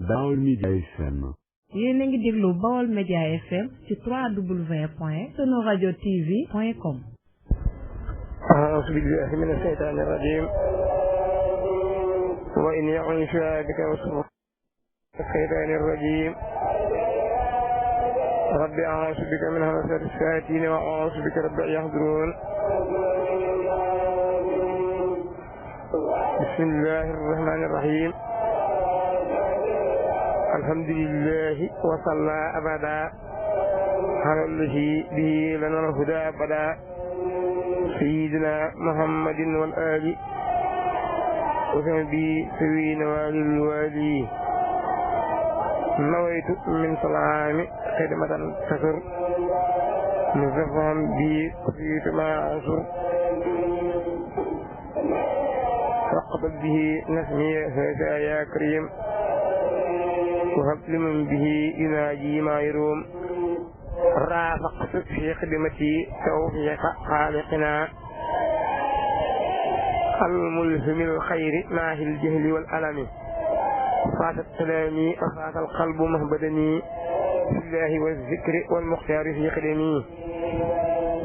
Baol Média FM. yéen a ngi déglu Baol Média FM ci www.sonoradiotv.com. أعوذ بالله من الشيطان الرجيم وإني أعوذ بك من الشيطان الرجيم ربي أعوذ بك من همزات الشياطين وأعوذ بك رب يحضرون بسم الله الرحمن الرحيم الحمد لله وصلى أبدا على الذي به لنا الهدى أبدا سيدنا محمد والآل وصحبه سوين والي الوالي نويت من سلام خدمة تسر مزفهم بي قفيت ما أسر فاقبل به نسمي هذا يا كريم وهب لمن به يناجي ما يروم رافقت في خدمتي توفيق خالقنا الملهم الخير ماهي الجهل والألم فات السلامي وفات القلب مهبدني في الله والذكر والمختار في خدمي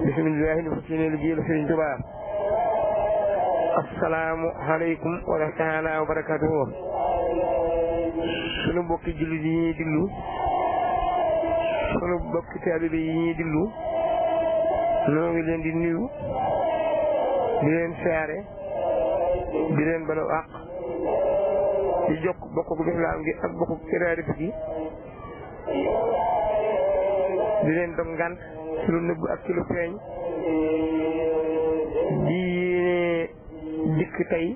بسم الله المسلم الجيل في الجبال السلام عليكم ورحمة الله وبركاته sunu bokki jullit yi ñuy diglu sunu bokki taalibe yi ñuy diglu noo ngi leen di nuyu di leen siyaare di leen balu àq di jokk bokku lislaam gi ak bokku iraada gi di leen dog ngant ci lu nëbb ak ci lu feeñ di yéene dikk tey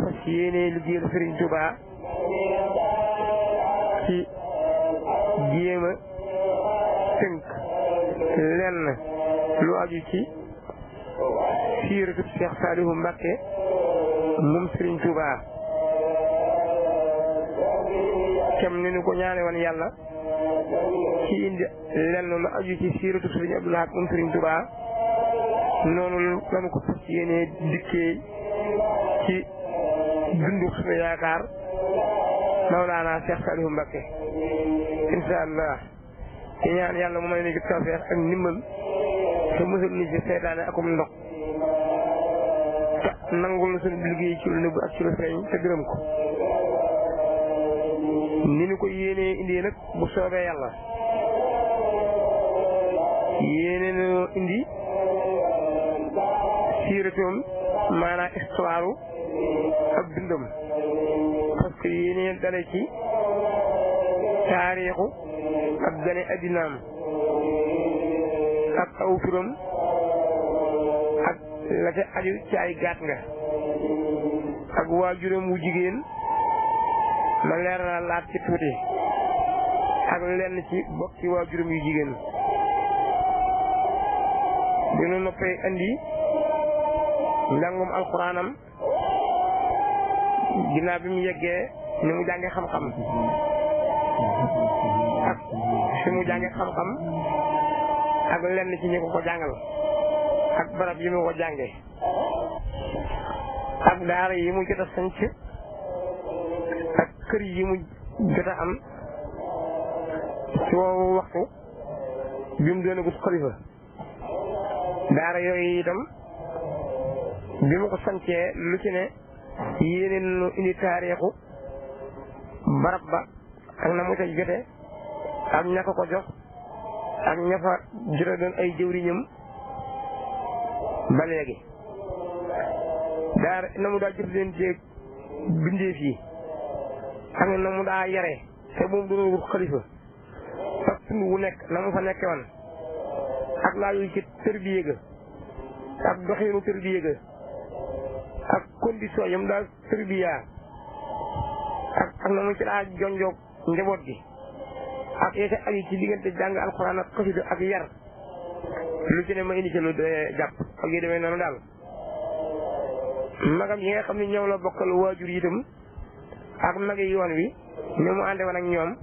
fas yéene liggéeyal Sëriñ Tuubaa ci jéem a tënk lenn lu aju ci siiratu Cheikh Saliou Mbacké moom Sëriñ Tuubaa kem ni ñu ko ñaane woon yàlla ci indi lenn lu aju ci siiratu Sëriñ Abdou Lahad moom Sëriñ Tuubaa noonu lañu ko fas yéene dikkee ci dundu suñu yaakaar Mawlaana Cheikh Saliou Mbacké insha Allah ci ñaan yàlla mu may ni ci tawfeex ak ndimbal te musal ni ci seytaane akum ndox te nangul suñu liggéey ci lu nëbb ak ci lu feeñ te gërëm ko ni ñu ko yéenee indi nag bu soobee yàlla yéene na indi siiratoom maanaam histoire ak dundam parce que yéene dale ci taarixu ak gane addinaam ak aw turam ak la ca aju ci ay gàtt nga ak waajuram wu jigéen ma leer na laat ci tuuti ak lenn ci bokki waajuram yu jigéen bi nu noppee andi njàngum alxuraanam ginnaaw bi mu yeggee ni mu jàngee xam-xam ak fi mu jàngee xam-xam ak lenn ci ñi ko jàngal ak barab yi mu ko jàngee ak daara yi mu jot a sanc ak kër yi mu jot a am ci woowu waxtu bi mu doon gut xalifa daara yooyu itam bi mu ko sancee lu ci ne yéene nu indi taarixu barab ba ak na mu ca jote ak ña ko jox ak ña fa jota doon ay jëwriñam ba léegi daara na mu daa jëf leen jéeg bindeef yi ak na mu daa yare te moom doon wut xalifa ak tund wu nekk na mu fa nekke woon ak laa yu ci tërbiye ga ak doxinu tërbiye ga ak condition yam daal tërbiya ak na mu ci daa jonjoog njaboot gi ak yete aju ci diggante jàng alxuraan ak xasida ak yar lu ci ne ma indi ci lu jàpp ak yi demee noonu daal magam yi nga xam ne ñoom la bokkal waajur yi itam ak magi yoon wi ni mu ànde woon ak ñoom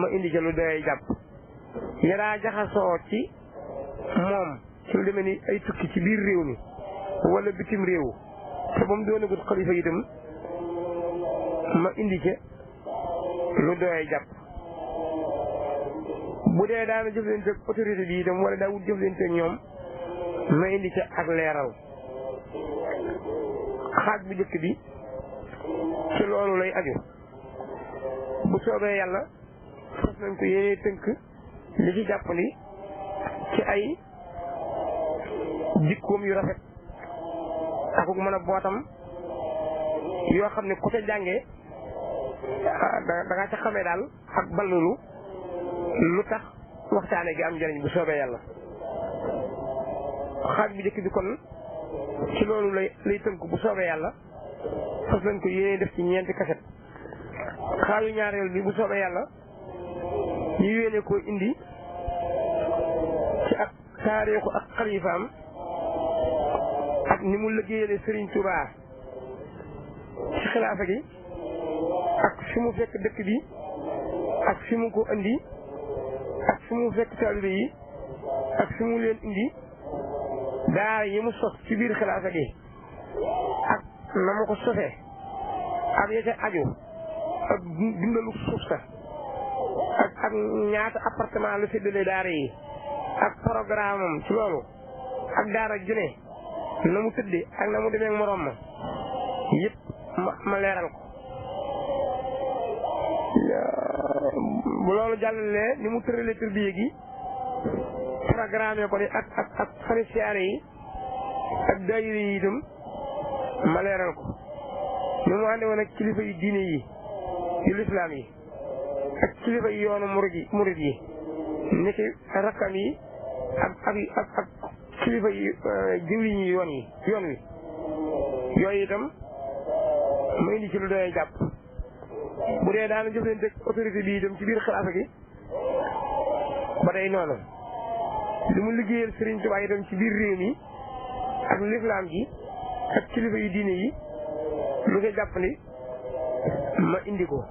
ma indi ci lu doy jàpp yaraa jaxasoo ci moom ci lu demee ni ay tukki ci biir réew mi wala bitim réew te ba mu doonagut xalifa itam ma indi ca lu doy jàpp bu dee daana jëflante ak autorité bi itam wala daa wut jëflante ak ñoom ma indi ca ak leeral xaaj bu njëkk bi ci loolu lay aju bu soobee yàlla fas nañ ko yéene tënk li ci jàppandi ci ay jikkoom yu rafet ak mën a bootam yoo xam ne ku ca jàngee da nga ca xamee daal ak ballulu lu tax waxtaane gi am njëriñ bu soobee yàlla xaaj bi njëkk bi kon ci loolu lay tënk bu soobee yàlla fas nañ ko yéene def ci 4 kaset xaaju ñaareel bi bu soobee yàlla ñu yéene koo indi ci ak taarixu ak xalifaam ak ni mu liggéeyale Serigne Touba ci xilaafa gi ak fi mu fekk dëkk bi ak fi mu ko indi ak fi mu fekk taalibe yi ak fi mu leen indi daara yi mu sos ci biir xilaafa gi ak na ma ko sosee ak ya ca aju ak dundalu suuf sa ak ñaata appartement la séddale daara yi ak programme am ci loolu ak daara june na mu tëddee ak na mu demee moroom ma yëpp ma leeral ko bu loolu jàllalee ni mu tëralee tërbiye gi programme ko ni ak fari siyaare yi ak daayira yi itam ma leeral ko ni mu ànde woon ak kilifa yi diine yi yu lislaam yi ak kilifa yi yoonu murid yi ni ki rakkam yi ak kilifa yi jëwriñ yi yoon wi yooyu itam ma indi ci lu doy jàpp bu dee daana jëflante ak autorité bi itam ci biir xilaafa gi ba day noonu li mu liggéeyal Serigne Touba itam ci biir réew mi ak lislaam gi ak kilifa yu diine yi lu koy jàppandi ma indi ko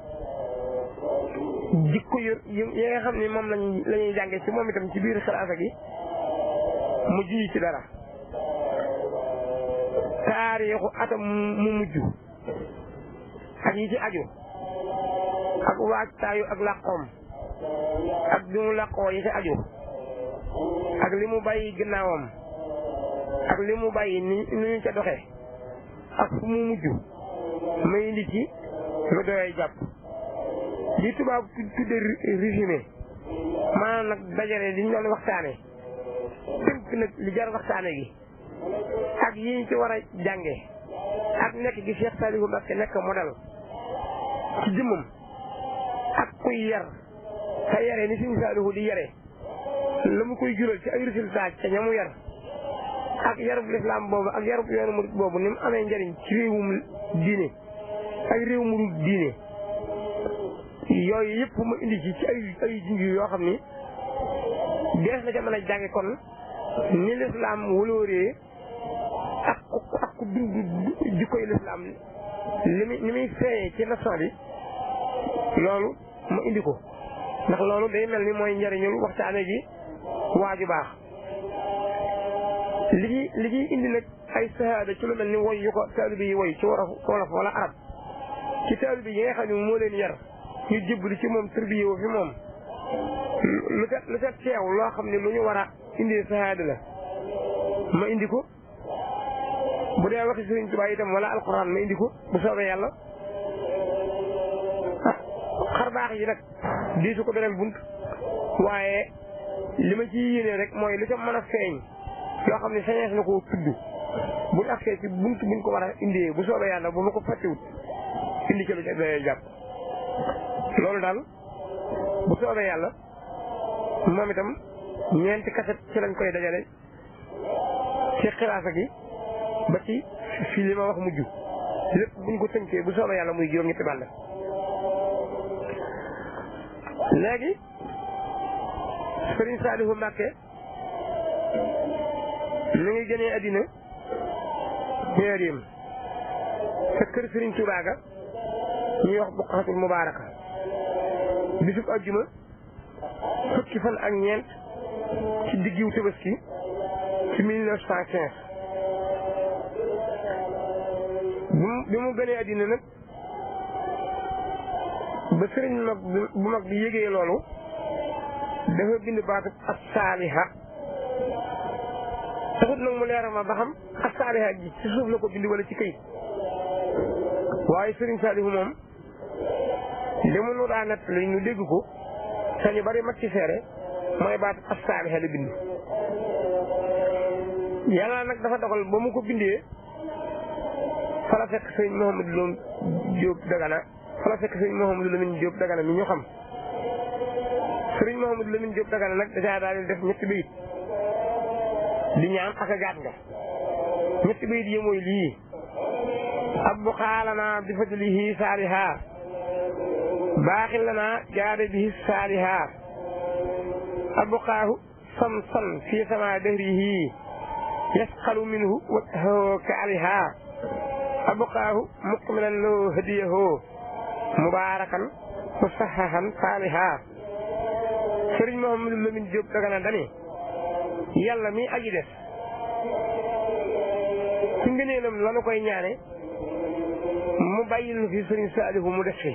jikko yi nga xam ne moom lañuy jànge ci moom itam ci biir xilaafa gi mu ji ci dara taarixu atam mu mujj ak yi ci aju ak waajtaayu ak làqoom ak bi mu làqoo yi ci aju ak li mu bàyyi gannaawam ak li mu bàyyi ni ñu ca doxee ak fu mu mujj may indi ci lu doy jàpp li tubaab tudde résumé maanaam nag dajale li ñu doon waxtaane tënk nag li jar waxtaane gi ak yi ñu ci war a jànge ak nekk gi Cheikh Saliou Mbacké nekk modèle ci jëmmam ak kuy yar te yare ni Serigne Saliou di yare la mu koy jural ci ay résultat te ñamu yar ak yarub lislaam boobu ak yarub yoonu murid boobu ni mu amee njëriñ ci réewum diine ay réew mu dul diine yooyu yëpp ma indi ci ay junj yoo xam ni dees na ca mën a jànge kon ni lislaam walooree ak ku dund jikkoy lislaam ni muy feeñee ci nation bi loolu ma indi ko ndax loolu day mel ni mooy njëriñul waxtaane gi waaju baax li ñuy indi nag ay sahaada ci lu mel ni woy yu ko taalibe yi woy ci wolof wala arab ci taalibe yi nga xam ne moo leen yar ñu jébbalu ci moom tërbiye woo fi moom lu ca teew loo xam ne lu ñu war a indi sahaada la ma indi ko bu dee waxi Sëriñ Tuubaa itam wala alquran ma indi ko bu soobee yàlla xar baax yi nag di su ko beral bunt waaye li ma ci yéene rek mooy lu ca mën a feeñ yoo xam ne sañees na koo tudd buñ agsee ci bunt buñ ko war a indee bu soobee yàlla bu ma ko fàttewut indi ci lu ca doy jàpp loolu daal bu soobee yàlla moom itam 4 kaset ci lañ koy dajale ci xilaafa gi ba ci fii li ma wax mujj lépp buñ ko tënkee bu soobee yàlla muy juróom-ñetti bàll léegi Serigne Saliou Mbacké mi ngi génnee àddina Njaaréem sa kër Serigne Touba ga ñuy wax Buqatul Mubaaraka bisub àjjuma fukki fan ak ñeent ci diggiw Tabaski ci 1915 bi mu gënee àddina nag ba sëriñ bu mag bi yégee loolu dafa bind baatu as-saaliha taxut nag mu leeral ma ba xam as-saaliha ji ci suuf la ko bind wala ci këyit waaye sëriñ Saalihu moom li mu nu daa nett li ñu dégg ko te ñu bari mat ci seere mooy baatu as-saaliha la bind yàlla nag dafa dogal ba mu ko bindee fa la fekk sëriñ Mouhamadou Lo Diop Dagana fa la fekk sëriñ Mouhamadou Lamine Diop Dagana mi ñu xam sëriñ Mouhamadou Lamine Diop Dagana nag dajaa daal di def ñetti bayit di ñaan ak a gaat nga ñetti bayit yi mooy lii abbu xaalana bi fadlihi saaliha baaxil lana jaade bihi saaliha abbu xaahu samsan fi sama dahrihi yasqalu minhu wajhahu ka aliha abqaahu muqmilan lahu hadiyahu mubaarakan musahahan saaliha sëriñ Mouhamadou Lamine Diop Dagana dani yàlla mi aji def ci ngëneelam lanu koy ñaane mu bàyyil nu fi sëriñ Saalihu mu def fi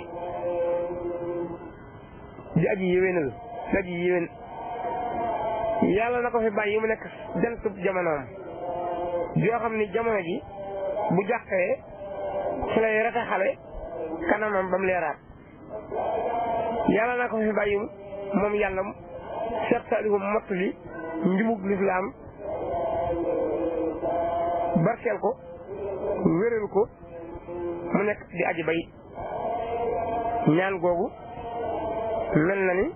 di aji yéwénal di aji yéwén yàlla na ko fi bàyyi mu nekk jantub jamonoom joo xam ni jamono ji bu jàqee ci lay rataxale kanamam ba mu leeraat yàlla na ko fi bàyyi moom yàlla Cheikh Saalihu mottali njubug lislaam barkeel ko wéral ko mu nekk di aji bay ñaan googu mel na ni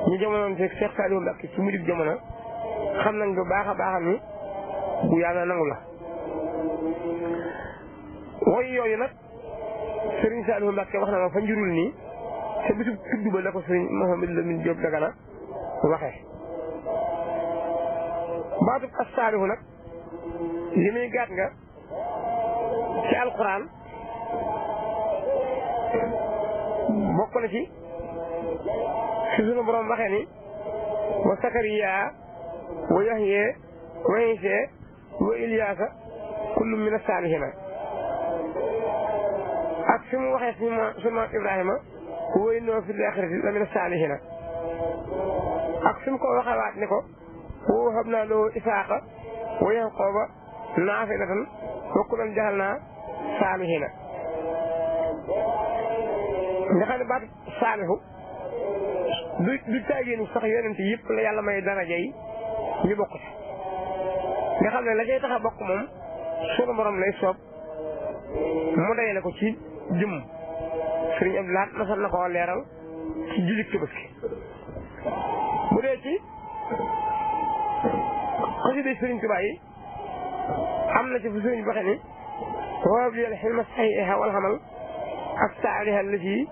ñu jamonoon fekk Cheikh Saalihu Mbàkke ci mujjug jamono xam nañ bu baax a baaxam ni bu yàlla nangu la woy yooyu nag Serigne Saalihu Mbàkke wax na ma fa njurul nii te bisub tudd ba la ko Serigne Mouhamadou Lamine Diop Dagana waxee baatub as-saalihu nag li muy gaat nga ci alquran bokk na ci sunu borom waxee ni wa Sakariya wa Yahya wa Iisa wa Ilyaasa kullu min as-saalihina ak fi mu waxee sunu maam Ibrahima wa innahum fil aaxirati la min as-saalihina ak fi mu ko waxewaat ni ko wa wahabnaa lahu Isaaqa wa Yaquuba naafilatan wa kullan ja'alnaa saalihina nga xam ne baatu saalihu du tàggee sax yonent yëpp la yàlla may daraja yi ñu bokk ci nga xam ne la cay tax a bokk moom sunu borom lay soob mu dayale ko ci jëm Sëriñ Abdou Lahad masal na koo leeral ci jullit Tabaski bu dee ci xasida Sëriñ Tuubaa yi am na ci fu sëriñ waxe ni wahab li al-hilma sahiha wal amal as-saaliha allati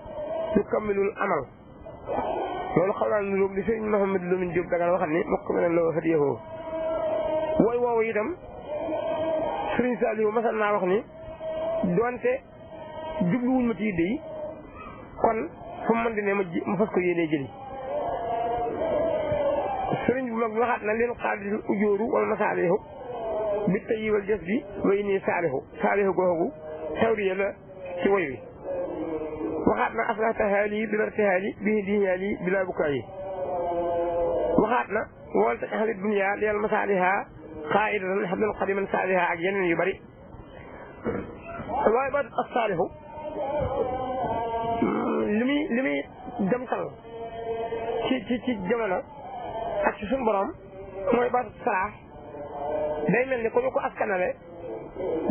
tukammilul amal loolu xaw naa niroog li sëriñ Mouhamadou Lamine Diop Dagana waxal ni mokk mel ne loo hadiyahu wooy woowu itam Sëriñ Saalihu masal naa wax ni doonte jubluwuñ ma ci yidde yi kon fu mu mën di ne ma fas ko yéenee jëli sëriñ bu mag bi waxaat na leen xaadisul ujooru wala masaalihu bi tayyi wal jës bi way nii saalihu googu tawriya la ci woy wi waxaat na aslahta haali bila irtihaali bihi dihaali bila bukaayi waxaat na wolta ahli dunya liyal masaaliha qaidatan hablan qadiman saaliha ak yeneen yu bari waaye baatu as-saalihu li muy demtal ci jamono ak ci suñu borom mooy baatu salaax day mel ni ku ñu ko askanale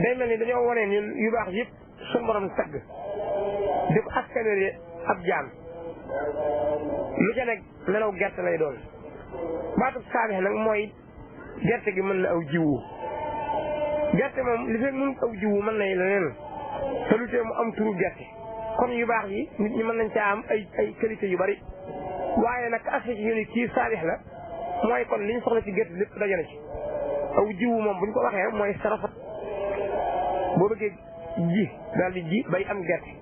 day mel ni dañoo wane ni yu baax yëpp suñu borom tagg di ko askanale ab jaam lu ca nekk melaw gerte lay doon baatu saalix nag mooy gerte gi mën na aw jiwu gerte moom li fekk mënut aw jiwu mën nay leneen te lu tee mu am turu gerte kon yu baax yi nit ñi mën nañ caa am ay qualité yu bari waaye nag aspect ci yéen kii saalix la mooy kon liñ soxla ci gerte lépp dajale ci aw jiwu moom buñ ko waxee mooy sarafat boo bëggee ji daal di ji bay am gerte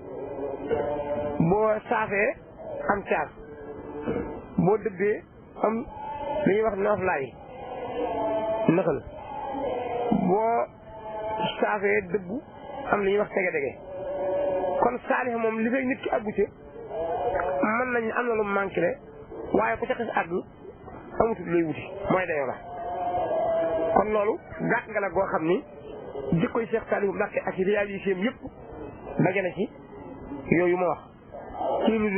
boo saafee am caas boo dëbbee am li ñuy wax nooflaay nëxal boo saafee dëbbu am li ñuy wax tege-dege kon saalix moom li fay nit ki àggu ci ni am na lu manqué le waaye ku ca xis àgg amutul looy wuti mooy dayoo la kon loolu gàtt nga la goo xam ni jikkoy Cheikh Saliou Mbacké ak réalité yëpp daje na ci yooyu ma wax ci lu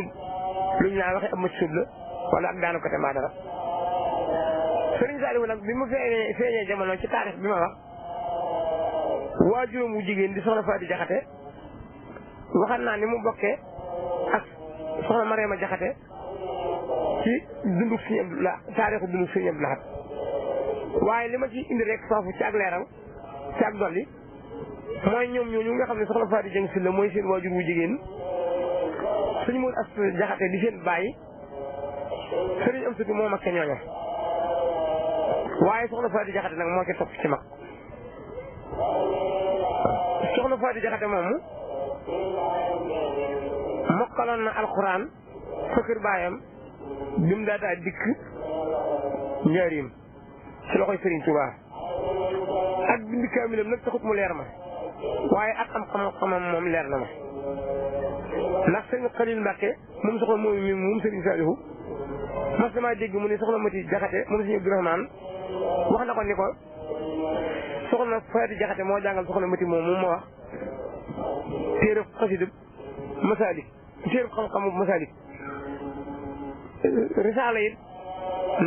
ñu naan waxee ab machub la wala ak daanu côté maa dara Serigne Saliou nag bi mu feeñee jamono ci taarix bi ma wax waajuram wu jigéen di soxna Faati Jaxate waxal naa ni mu bokkee ak soxna Mariama Jaxate ci dundu Sëriñ Abdou Lahad taarixu dundu Sëriñ Abdou Lahad waaye li ma ci indi rek foofu ci ak leeral ci ak dolli mooy ñoom ñooñu nga xam ne soxna Faati Jeng Sylla mooy seen waajur wu jigéen suñu mën Asta Jaxate di seen bàyyi Sëriñ Amsatu moo mag ca ñooña waaye soxna Faati Jaxate nag moo ca topp ci mag soxna Faati Jaxate moomu mokkaloon na alxuraan fa kër baayam bi mu daataa dikk njaarim ci loxoy Sëriñ Tuubaa ak bind kaamilam nag taxut mu leer ma waaye ak am xam-xamam moom leer na ma ndax Sëriñ Xalil Mbàkke moom soxna moom Sëriñ Saalihu mas damaa dégg mu ne soxna Mati Jaxate moom Sëriñ Abdourahmane wax na ko ni ko soxna Faati Jaxate moo jàngal soxna Mati moom ma wax téere xasida Masaalik téere xam-xamu Masaalik risaala it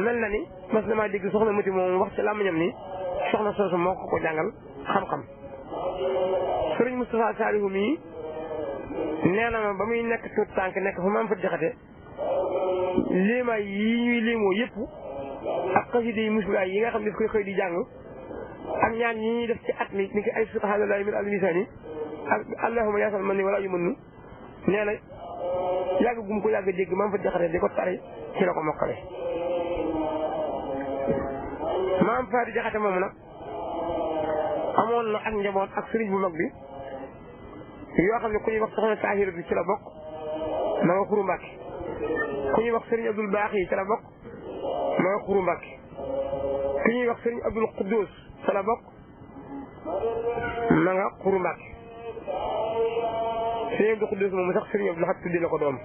mel na ni mas damaa dégg soxna Mati moom wax ci làmmiñam ni soxna soosu moo ko jàngal xam-xam Sëriñ Moustapha Salihu mii nee na ma ba muy nekk tuut tànk nekk fa maam Faati Jaxate liimaay yi ñuy liimoo yëpp ak xasida yi musulaay yi nga xam ne daf koy xëy di jàng ak ñaan yi ñuy def ci at mi ni ki ay subhanallahi min al-lisaani ak allahumma yaasal man ni wala yu mën nu nee na yàgg gum ko yàgg dégg maam Faati Jaxate di ko tari ci la ko mokkale maam Faati Jaxate moomu nag amoon na ak njaboot ak sëriñ bu mag bi yoo xam ne ku ñuy wax soxna Taahira bi ci la bokk ma nga Xuru Mbàkke ku ñuy wax sëriñ Abdul Baaxi ci la bokk ma nga Xuru Mbàkke ku ñuy wax sëriñ Abdul Quddus ci la bokk ma nga Xuru Mbàkke sëriñ Abdul Quddus moom sax sëriñ Abdul Lahad tudde la ko doomam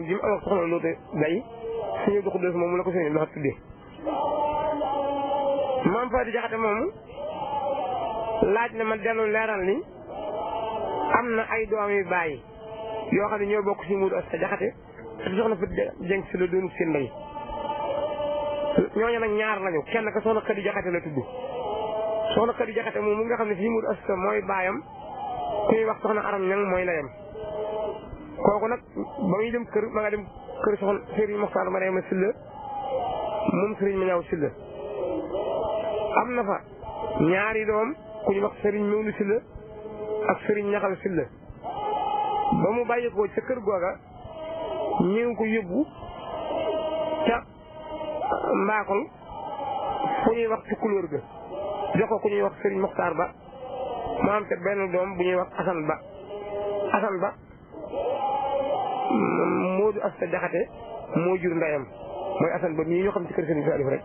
ji mu am ak soxna Loote Gay sëriñ Abdul Quddus moom la ko sëriñ Abdul Lahad tudde maam Faati Jaxate moomu laaj na ma dellu leeral ni am na ay doom yu bàyyi yoo xam ne ñoo bokk si Moodu Asta Jaxate te soxna Faati Jeng Sylla doonu seen mbay ñooñu nag ñaar lañu kenn ka soxna Xadi Jaxate la tudd soxna Xadi Jaxate moom mu nga xam ne si Moodu Asta mooy baayam kuy wax soxna Aram Ñang mooy layam kooku nag ba muy dem kër ma nga dem kër soxna Sëriñ Moxtaar Mariama Sylla moom Sëriñ ma ñaaw Sylla am na fa ñaari doom ku ñu wax Sëriñ Mewlu Sylla ak Sëriñ Ñaxal Sylla ba mu bàyyi ko ca kër googa ñu ngi ko yóbbu ca Mbaakol fu ñuy wax ci couleur ga jox ko ku ñuy wax Sëriñ Moxtaar Ba mu am te benn doom bu ñuy wax Asan Ba Moodu Asta Jaxate moo jur ndeyam mooy Asan Ba mii ñoo xam ci kër Sëriñ Saliou rek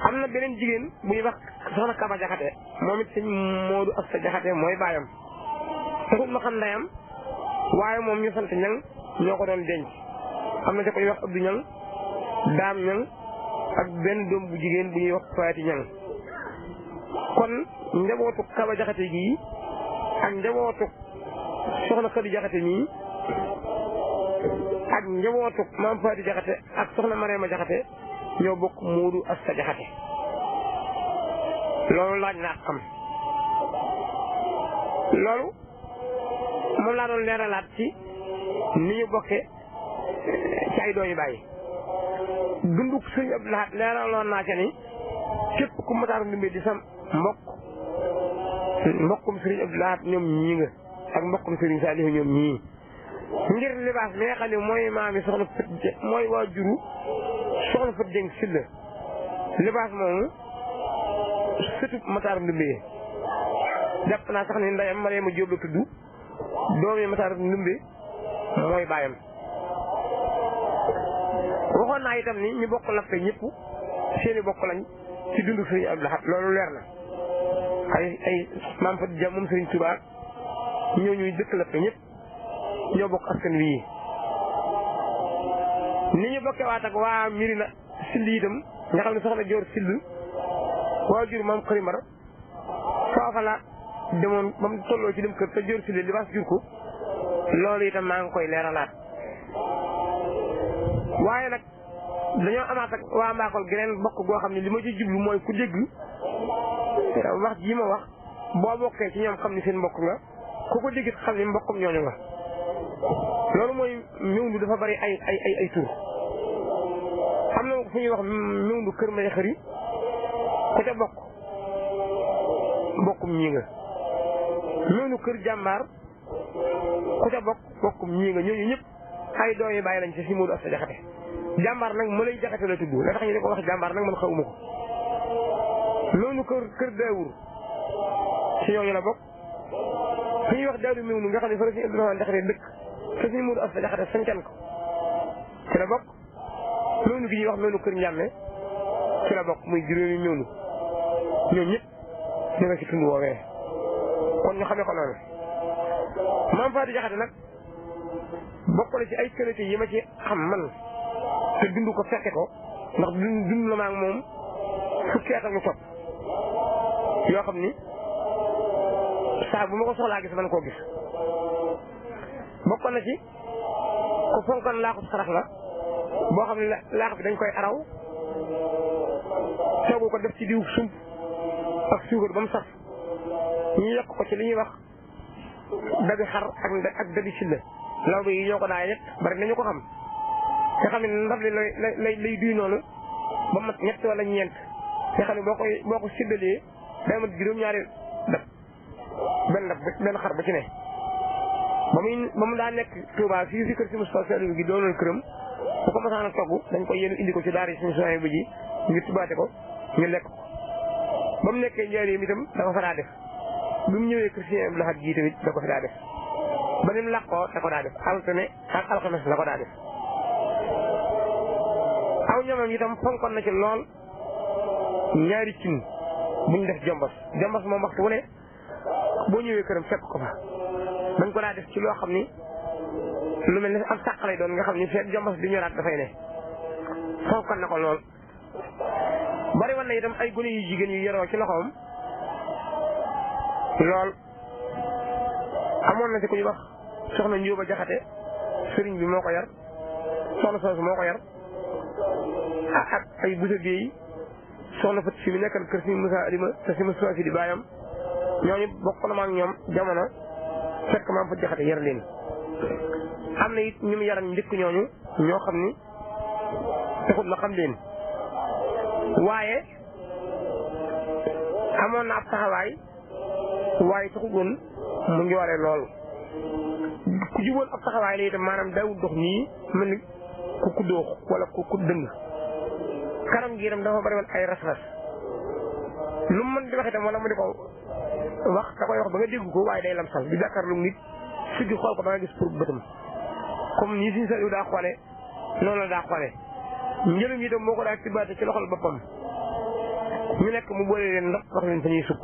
am na beneen jigéen bu ñuy wax soxna Kaba Jaxate moom it sëñ Moodu Asta Jaxate mooy baayam taxul ma xam ndeyam waaye moom ñu sant ñang ñoo ko doon denc am na ca ko ñuy wax Abdou Ñang Daam Ñang ak benn doom bu jigéen bu ñuy wax Faati Ñang kon njabootu Kaba Jaxate gii ak njabootu soxna Xadi Jaxate nii ak njabootu maam Faati Jaxate ak soxna Mariama Jaxate ñoo bokk Moodu Asta Jaxate loolu laaj naa xam loolu moom laa doon leeralaat ci ni ñu bokkee ci ay doomi bàyyi dunduk Sëriñ Abdou Lahad leeraloon naa ca ni képp ku Matar Ndumbe di sam mbokkum Sëriñ Abdou Lahad ñoom ñii nga ak mbokkum Sëriñ Saalihu ñoom ñii ngir libaas bi nga xam ne mooy maami soxna Faati mooy waajuru soxna Faati Jeng Sylla libaas moomu sëtu Matar Ndumbe jàpp naa sax ni ndeyam Mariama Jóob la tudd doomi Matar Ndumbe mooy baayam waxoon naa itam ni ñu bokk lappe ñëpp seeni bokk lañ ci dundu Sëriñ Abdou Lahad loolu leer na ay maam Faati Jeng moom Sëriñ Tuubaa ñoo ñuy dëkk lappe ñëpp ñoo bokk askan wi ni ñu bokkee waat ak waa Mirina Sill itam nga xam ne soxna Joor Sill waajur maam Xari Mbar foofa la demoon ba mu tolloo ci dem kër te Joor Sill li baas jur ko loolu itam maa ngi koy leeralaat waaye nag dañoo amaat ak waa Mbakol geneen bokk goo xam ne li ma ci jublu mooy ku dégg wax ji ma wax boo bokkee ci ñoom xam ni seen mbokk nga ku ko dégg xam ni mbokkum ñooñu nga loolu mooy Mewndu dafa bari ay tur am na fu ñuy wax Mewndu kër may xëri ku ca bokkum ñii nga Mewndu kër jàmbaar ku ca bokkum ñii nga ñooñu ñëpp ay doom yi bàyyi lañ ci si Moodu Asta Jaxate jàmbaar nag ma lay jaxate la tudd la tax ñu di ko wax jàmbaar nag man xawuma ko Mewndu kër Daawur ci ñooñu la bokk fi ñuy wax Daaru Mewndu nga xam ne fa la si Abdourahmane Jaxate dëkk te si Moodu Asta Jaxate sancan ko ci la bokk Mewndu gi ñuy wax Mewndu kër Njàmme ci la bokk muy juróomi Mewndu ñoom ñëpp ñu nga ci tund woowee kon ñu xamee ko noonu Maam Faati Jaxate nag bokk na ci ay qualité yi ma ci xam man te dund ko fekke ko ndax dund la ma ak moom fukki at ak lu topp yoo xam ni saa bu ma ko soxlaa gis man koo gis bokk na ci ku fonkoon laaxub sarax la boo xam ne laax bi dañ koy araw toogu ko def ci diw sump ak suukar ba mu saf ñu yokk ko ci li ñuy wax dabi xar ak dabi silla law bi yi ñoo ko daa yet bari nañu ko xam nga xam ne ndab li lay duy noonu ba mat ñett wala ñeent nga xam ne boo ko séddalee day mat juróom-ñaari dab benn xar ba ci ne ba mu daa nekk Touba fii si kër si Moustapha Saliou gi doonoon këram bu ko masaan a togg dañ koy yéen indi ko ci daara yi suñu soxna bu ji ñu tubaate ko ñu lekk ko ba mu nekkee njëriñ itam da ko fa daa def bi mu ñëwee kër si Abdou Lahad ji tamit da ko fi daa def ba ni mu làqoo da ko daa def altine ak alxames la ko daa def aw ñamam itam fonkoon na ci lool ñaari cin buñ def jombos moom waxtu wu ne boo ñëwee këram fekk ko fa dañ ko daa def ci loo xam ni lu mel ni am sàq lay doon nga xam ni fekk jombos di ñoraat dafay ne fonkoon na ko lool bari woon na itam ay gone yu jigéen yu yoroo ci loxoom lool amoon na ci ku ñu wax soxna Njóoba Jaxate sëriñ bi moo ko yar soxna soosu moo ko yar ak ay busa géey soxna fat si mi nekkal kër si Moussa Alima te si Moussa si di baayam ñooñu bokk na ma ak ñoom jamono fekk maam fa Jaxate yar leen am na it ñu mu yaram njëkk ñooñu ñoo xam ni taxut la xam leen waaye amoon na ab taxawaay waaye taxut woon mu ngi waree loolu ku juboon ab taxawaay la itam maanaam daawul dox nii mel ni ku doox wala ku dëng karam gi itam dafa bari woon ay ras-ras lu mu mën di wax itam wala mu di ko wax da koy wax ba nga dégg ko waaye day lamsal di jàkkaarloo nit si di xool ko ba nga gis pour bëtam comme nii suñu Saliou daa xoole noonu la daa xoole njëriñ itam moo ko daa tibaate ci loxol boppam ñu nekk mu boole leen ndax wax leen fa ñuy sukk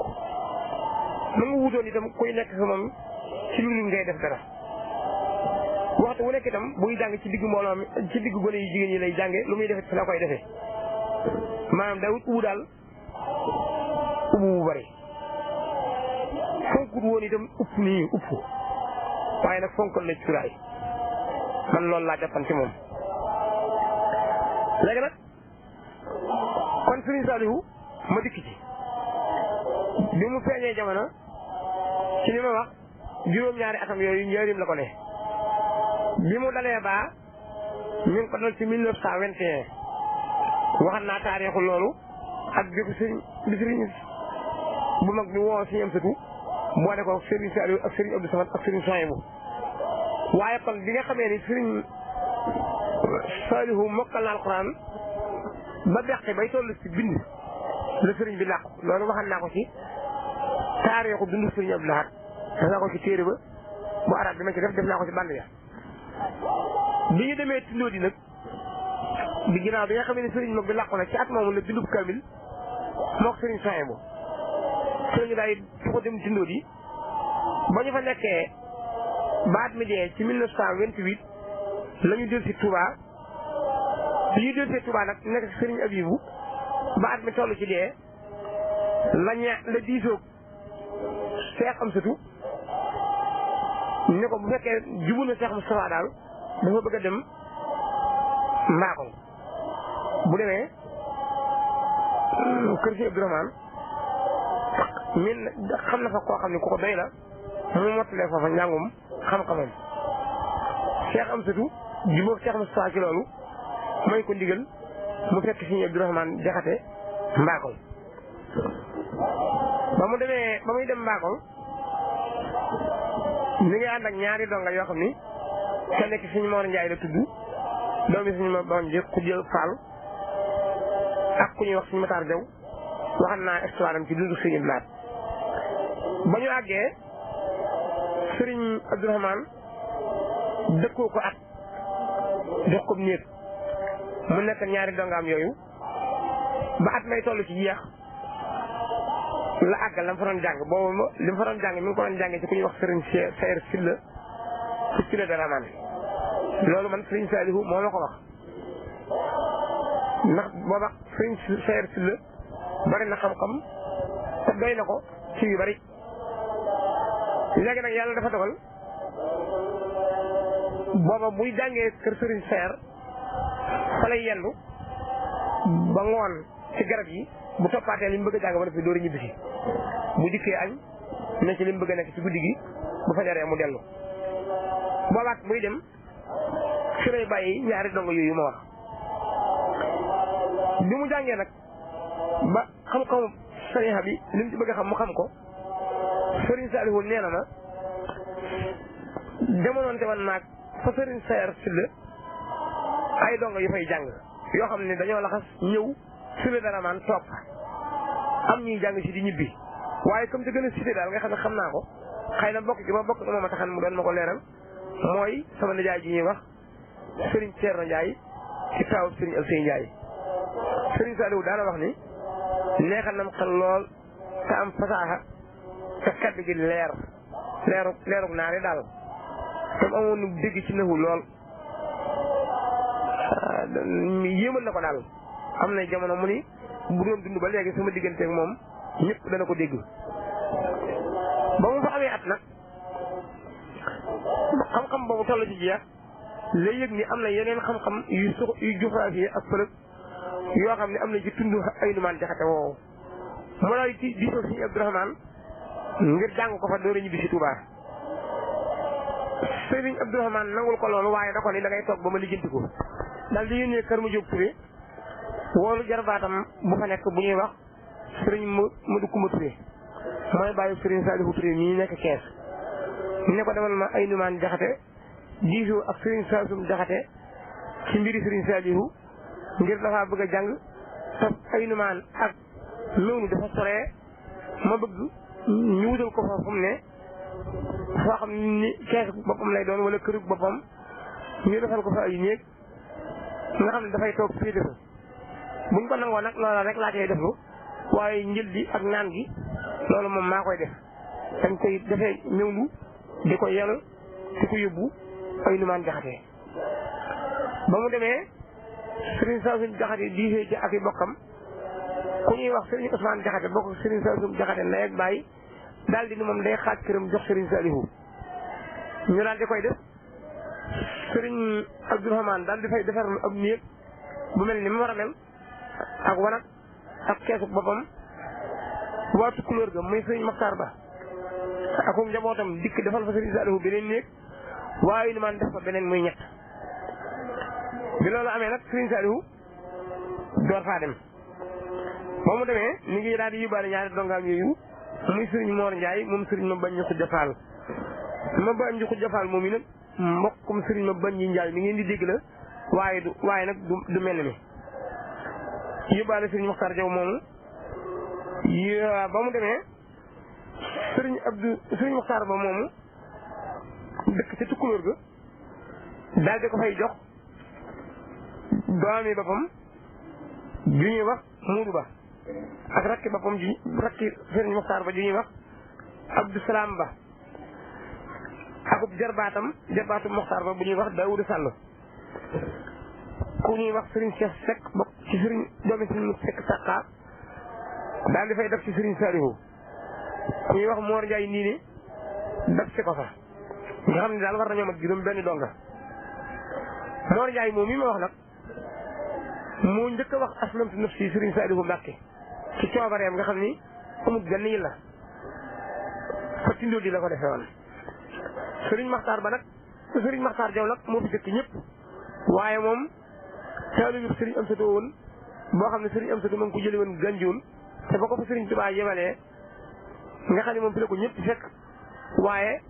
na nga wutoon itam kuy nekk sa moom ci lu ngay def dara waxtu wu nekk itam buy jàng ci diggu mbooloo mi ci diggu gone yu jigéen ñi lay jànge lu muy defee fi la koy defee maanaam daawut ubu daal ubu bu bari fonkut woon itam upp nii upp waaye nag fonkal na cuuraay man loolu laa jàppan ci moom léegi nag kon Serigne Saliou ma dikk ci bi mu feeñee jamono ci li ma wax juróom-ñaari atam yooyu njëriñ la ko ne bi mu dalee baa ñu ngi ko dal ci 1921 waxat naa taarixu loolu ak bi ko sëriñ bu mag bi woo si ñam satu boole ko Serigne Saliou ak Serigne Abdou Samad ak Serigne Souhaïbou waaye kon bi nga xamee ni Serigne Saliou mokkal na alxuraan ba beqi bay toll ci bind la Serigne bi làqu loolu waxat naa ko ci taarixu dundu Serigne Abdou Lahad def naa ko ci téere ba bu arab bi ma ci def naa ko ci band ya bi ñu demee tindoo di nag bi ginnaaw bi nga xam ne Serigne mag bi làqu na ci at moomu la bindub kamil moo ko Serigne Souhaïbou Serigne daay fu ko dem tindoo di ba ñu fa nekkee baat mi dee ci 1928 la ñu del si Touba bi ñu del si Touba nag nekk Serigne Abibou baat mi toll ci dee la diisoog Cheikh Amsatou ne ko bu fekkee jubul na Cheikh Moustapha daal dafa bëgg a dem Mbakol bu demee kër si Abdourahmane min xam na fa koo xam ne ku ko doy la mu mottalee foofa njàngum xam-xamam Cheikh Amsatou jubóog Cheikh Moustapha ci loolu may ko ndigal mu fekk si Abdourahmane Jaxate Mbakol ba muy dem Mbakol mi ngi ànd ak ñaari donga yoo xam ni kenn ki suñu Mor Njaay la tudd doomi suñu ma bon ji ku jël Fall ak ku ñuy wax suñu Matar Jaw waxan naa histoire am ci dundu Sëriñ Blaat ba ñu àggee Sëriñ Abdourahmane dëkkoo ko at jox ko néeg mu nekk ñaari dongaam yooyu ba at may toll ci jeex la àggal la mu fa doon jàng boobu li mu fa doon jàng mi ngi ko doon jàngee ci ku ñuy wax Sëriñ Sayer Sylla ci Sylla Daraman loolu man Sëriñ Salihu moo ma ko wax ndax booba Sëriñ Sayer Sylla bari na xam-xam te doy na ko ci yu bari léegi nag yàlla dafa dogal booba muy jàngee kër Sëriñ Sayer fa lay yendu ba ngoon ci garab yi bu toppaatee li mu bëgg a jàng ba def door a ñibbisi bu dikkee añ ne ci li mu bëgg a nekk ci guddi gi bu fajaree mu dellu boobaat muy dem fi lay bàyyi ñaari dongo yooyu ma wax bi mu jàngee nag ba xam-xamu sariya bi li mu ci bëgg a xam mu xam ko Sëriñ Saalihu nee na ma demonoonte woon naag fa Sëriñ Sayer Sylla ay dongo yu fay jàng yoo xam ne dañoo laxas ñëw Sylla Daraman toog am ñuy jàng si di ñibbi waaye comme te gën a cité daal nga xam ne xam naa ko xëy na bokk gi ma bokk moom a taxan mu doon ma ko leeral mooy sama nijaay ji ñuy wax Sëriñ Ceerno Njaay ci taawub Sëriñ Alsey Njaay Sëriñ Saalihu daana wax ni neexal nam xel lool te am fasaaxa te kaddu gi leeruk naari daal te mu amoon nu dégg ci naxu lool yéemal na ko daal am na jamono mu ni bu doon dund ba léegi sama digganteeg moom ñëpp dana ko dégg ba mu fa amee at nag xam-xam boobu toll ci jeex lay yëg ni am na yeneen xam-xam yu géographie ak pëlëg yoo xam ne am na ci tund ay numaan jaxate woowu mu daal di diisoo Sëriñ Abdourahmane ngir jàng ko fa door a ñibbi si Touba Sëriñ Abdourahmane nangul ko loolu waaye da ko ni da ngay toog ba ma lijjanti ko daal di yónnee kër mu jóg Touré woolu jarbaatam bu fa nekk bu ñuy wax Sëriñ Madu Kumba Touré mooy bàyyi Sëriñ Saalihu Touré mii nekk Kees ne ko demal ma ay numaan jaxate diisoo ak Sëriñ Saasum jaxate ci mbiri Sëriñ Saalihu ngir dafa bëgg a jàng te ay numaan ak loolu dafa soree ma bëgg ñu wutal ko fa fu mu ne foo xam ni kees boppam lay doon wala kërug boppam ñu defal ko fa ay néeg nga xam ne dafay toog féete fa buñ ko nangoo nag loola rek laa koy deflu waaye njël bi ak naan gi loolu moom maa koy def dañ koy defee ñëwlu di ko yel di ko yóbbu ay numaan jaxate ba mu demee Sëriñ Saasum jaxate diisee ci ak i bokkam ku ñuy wax Sëriñ Ousmane jaxate bokk Sëriñ Saasum jaxate ndey ak baay daal di ni moom day xaaj këram jox Sëriñ Saalihu ñu daal di koy def Sëriñ Abdourahmane daal di fay defar ab néeg bu mel ni mu war a mel ak wanag ak keesu boppam waatu couleur ga muy Sëriñ Maxtaar Ba ak njabootam dikk defal fa Sëriñ Saalihu beneen néeg waaye ni man def fa beneen muy ñett bi loolu amee nag Sëriñ Saalihu door faa dem ba mu demee mi ngi daal di yóbbaale ñaari dongaam yooyu muy Sëriñ Mor Njaay moom Sëriñ ma bañ ñu Xujja Faal ma bañ ñu Xujja Faal moom yi nag mbokkum Sëriñ ma bañ ñi Njaay mi ngeen di dégg la waaye nag du mel ni yóbbaale Sëriñ Maxtaar Jaw moomu ba mu demee Sëriñ Maxtaar Ba moomu dëkk ca Tukkulóor ga daal di ko fay jox doomi boppam ju ñuy wax Muudu Ba ak rakki boppam rakki Sëriñ Maxtaar Ba ju ñuy wax Abdou Salaam Ba akub jarbaatu Moxtaar ba bu ñuy wax Daawuda Sàll ku ñuy wax Serigne Cheikh Seck bokk ci Serigne doomi Serigne Seck Sakka daal di fay def ci Serigne Saliou ku ñuy wax Mor Ndiaye nii ni def ci ko fa nga xam ne daal war nañoo mat juróom benn donga Mor Ndiaye moom mi ma wax nag moo njëkk a wax aslamtu nafsi Serigne Saliou Mbacke ci coobareem nga xam ni amul benn yi la fa tindoo di la ko defee woon Serigne Makhtar ba nag Serigne Makhtar Jaw nag moo fi jëkk ñëpp waaye moom taalibu Serigne Amsatu woon boo xam ne Serigne Amsatu ma ngi ko jëlee woon Ganjool te ba ko fa Serigne Touba yebalee nga xam ne moom fi la ko ñëpp fekk waaye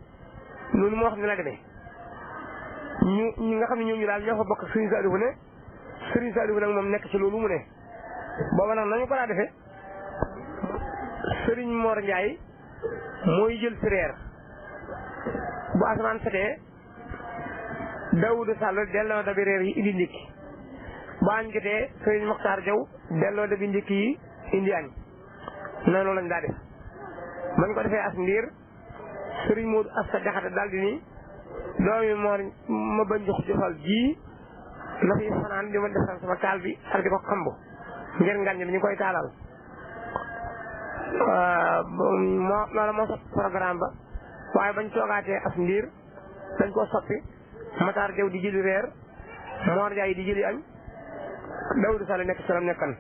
noonu moo xam ne la demee ñu nga xam ne ñooñu daal ñoo fa bokk ak Serigne Saliou ne Serigne Saliou nag moom nekk ci loolu mu ne booba nag nañu ko daa defee Serigne Mor Ndiaye mooy jël si reer bu asamaan setee Daawuda Sall delloo dabi reer yi indi ndékki bu añ jotee Serigne Mokhtar Diaw delloo dabi ndékki yi indi añ noonu lañ daa def bañ ko defee as ndiir Serigne Modou Asta Jaxate daal di ni doomi Mor ma bañ jox jofal ji na fi fanaan di ma defal sama taal bi ak di ko xambu ngir ngañ bi ñu koy taalal loolu moo soppi programme ba waaye bañ toogaatee as ndiir dañ koo soppi Matar Jaw di jëli reer Mor Jaay di jëli añ Daawuda Sall nekk ci lam nekkan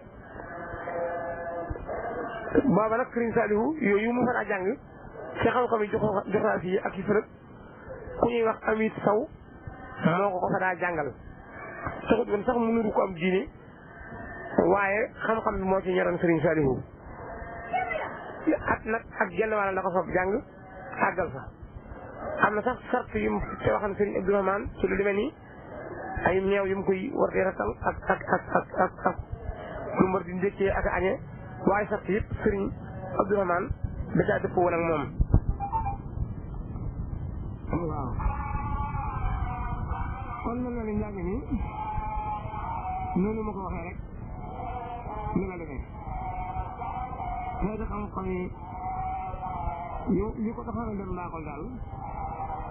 booba nag Serigne Saliou yooyu mu fa daa jàng ci xam-xam yi joxaas yi ak yi fërëg ku ñuy wax Amit Saw moo ko fa daa jàngal taxut woon sax mu nuru ko am diine waaye xam-xam bi moo ci ñoroon Serigne Saliou at nag ak genn wàll la ko foofu jàng àggal fa am na sax sart yu mu te waxam Serigne Abdourahmane ci lu demee nii ay meew yu mu koy war di ratal ak lu mu war di ndékkee ak añee waaye sart yëpp Serigne Abdourahmane da caa dëpp woon ak moom waaw kon mel na ni njàng mi noonu ma ko waxee rek ni la demee xeeti xam-xam yi ko taxaw dem ndaakol daal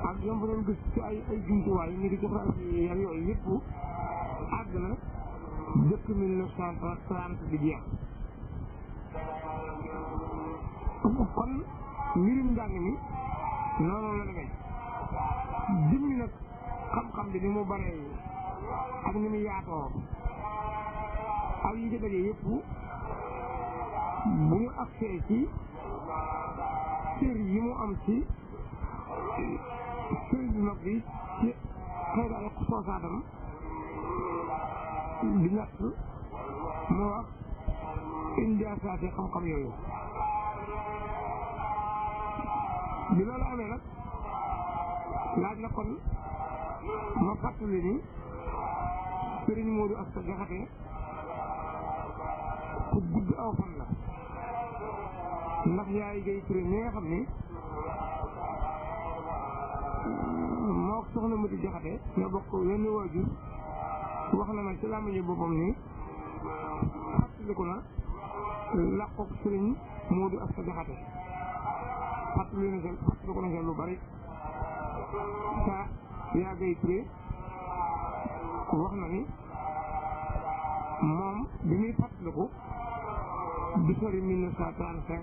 ak yom fa doon gis ci ay jumtuwaay ñu di joxe ak yooyu yëpp àgg na depuis 1930 di jeex kon mbirum njàng mi noonu la demee jëmmi nag xam-xam bi ni mu baree ak ni mu yaatoo ak yi ci daje yëpp bu ñu agsee ci cër yi mu am ci sëriñ bi mag bi ci xëy na ay soosaatam di ñett mu wax indiasaate xam-xam yooyu bi loolu amee nag laaj na kon ma fàttali ni Serigne Modou Asta Jaxate ku gudd aw fan la ndax yaay gay turé ñi nga xam ni moo soxna Mati Jaxate ñoo bokk wenn waajur wax na ma ci làmmiñu boppam ni fàttaliku na làqoog Serigne Modou Asta Jaxate fàttaliku na seen lu bari sa yaa gay turé wax na ni moom bi muy fàttaliku di sori 1935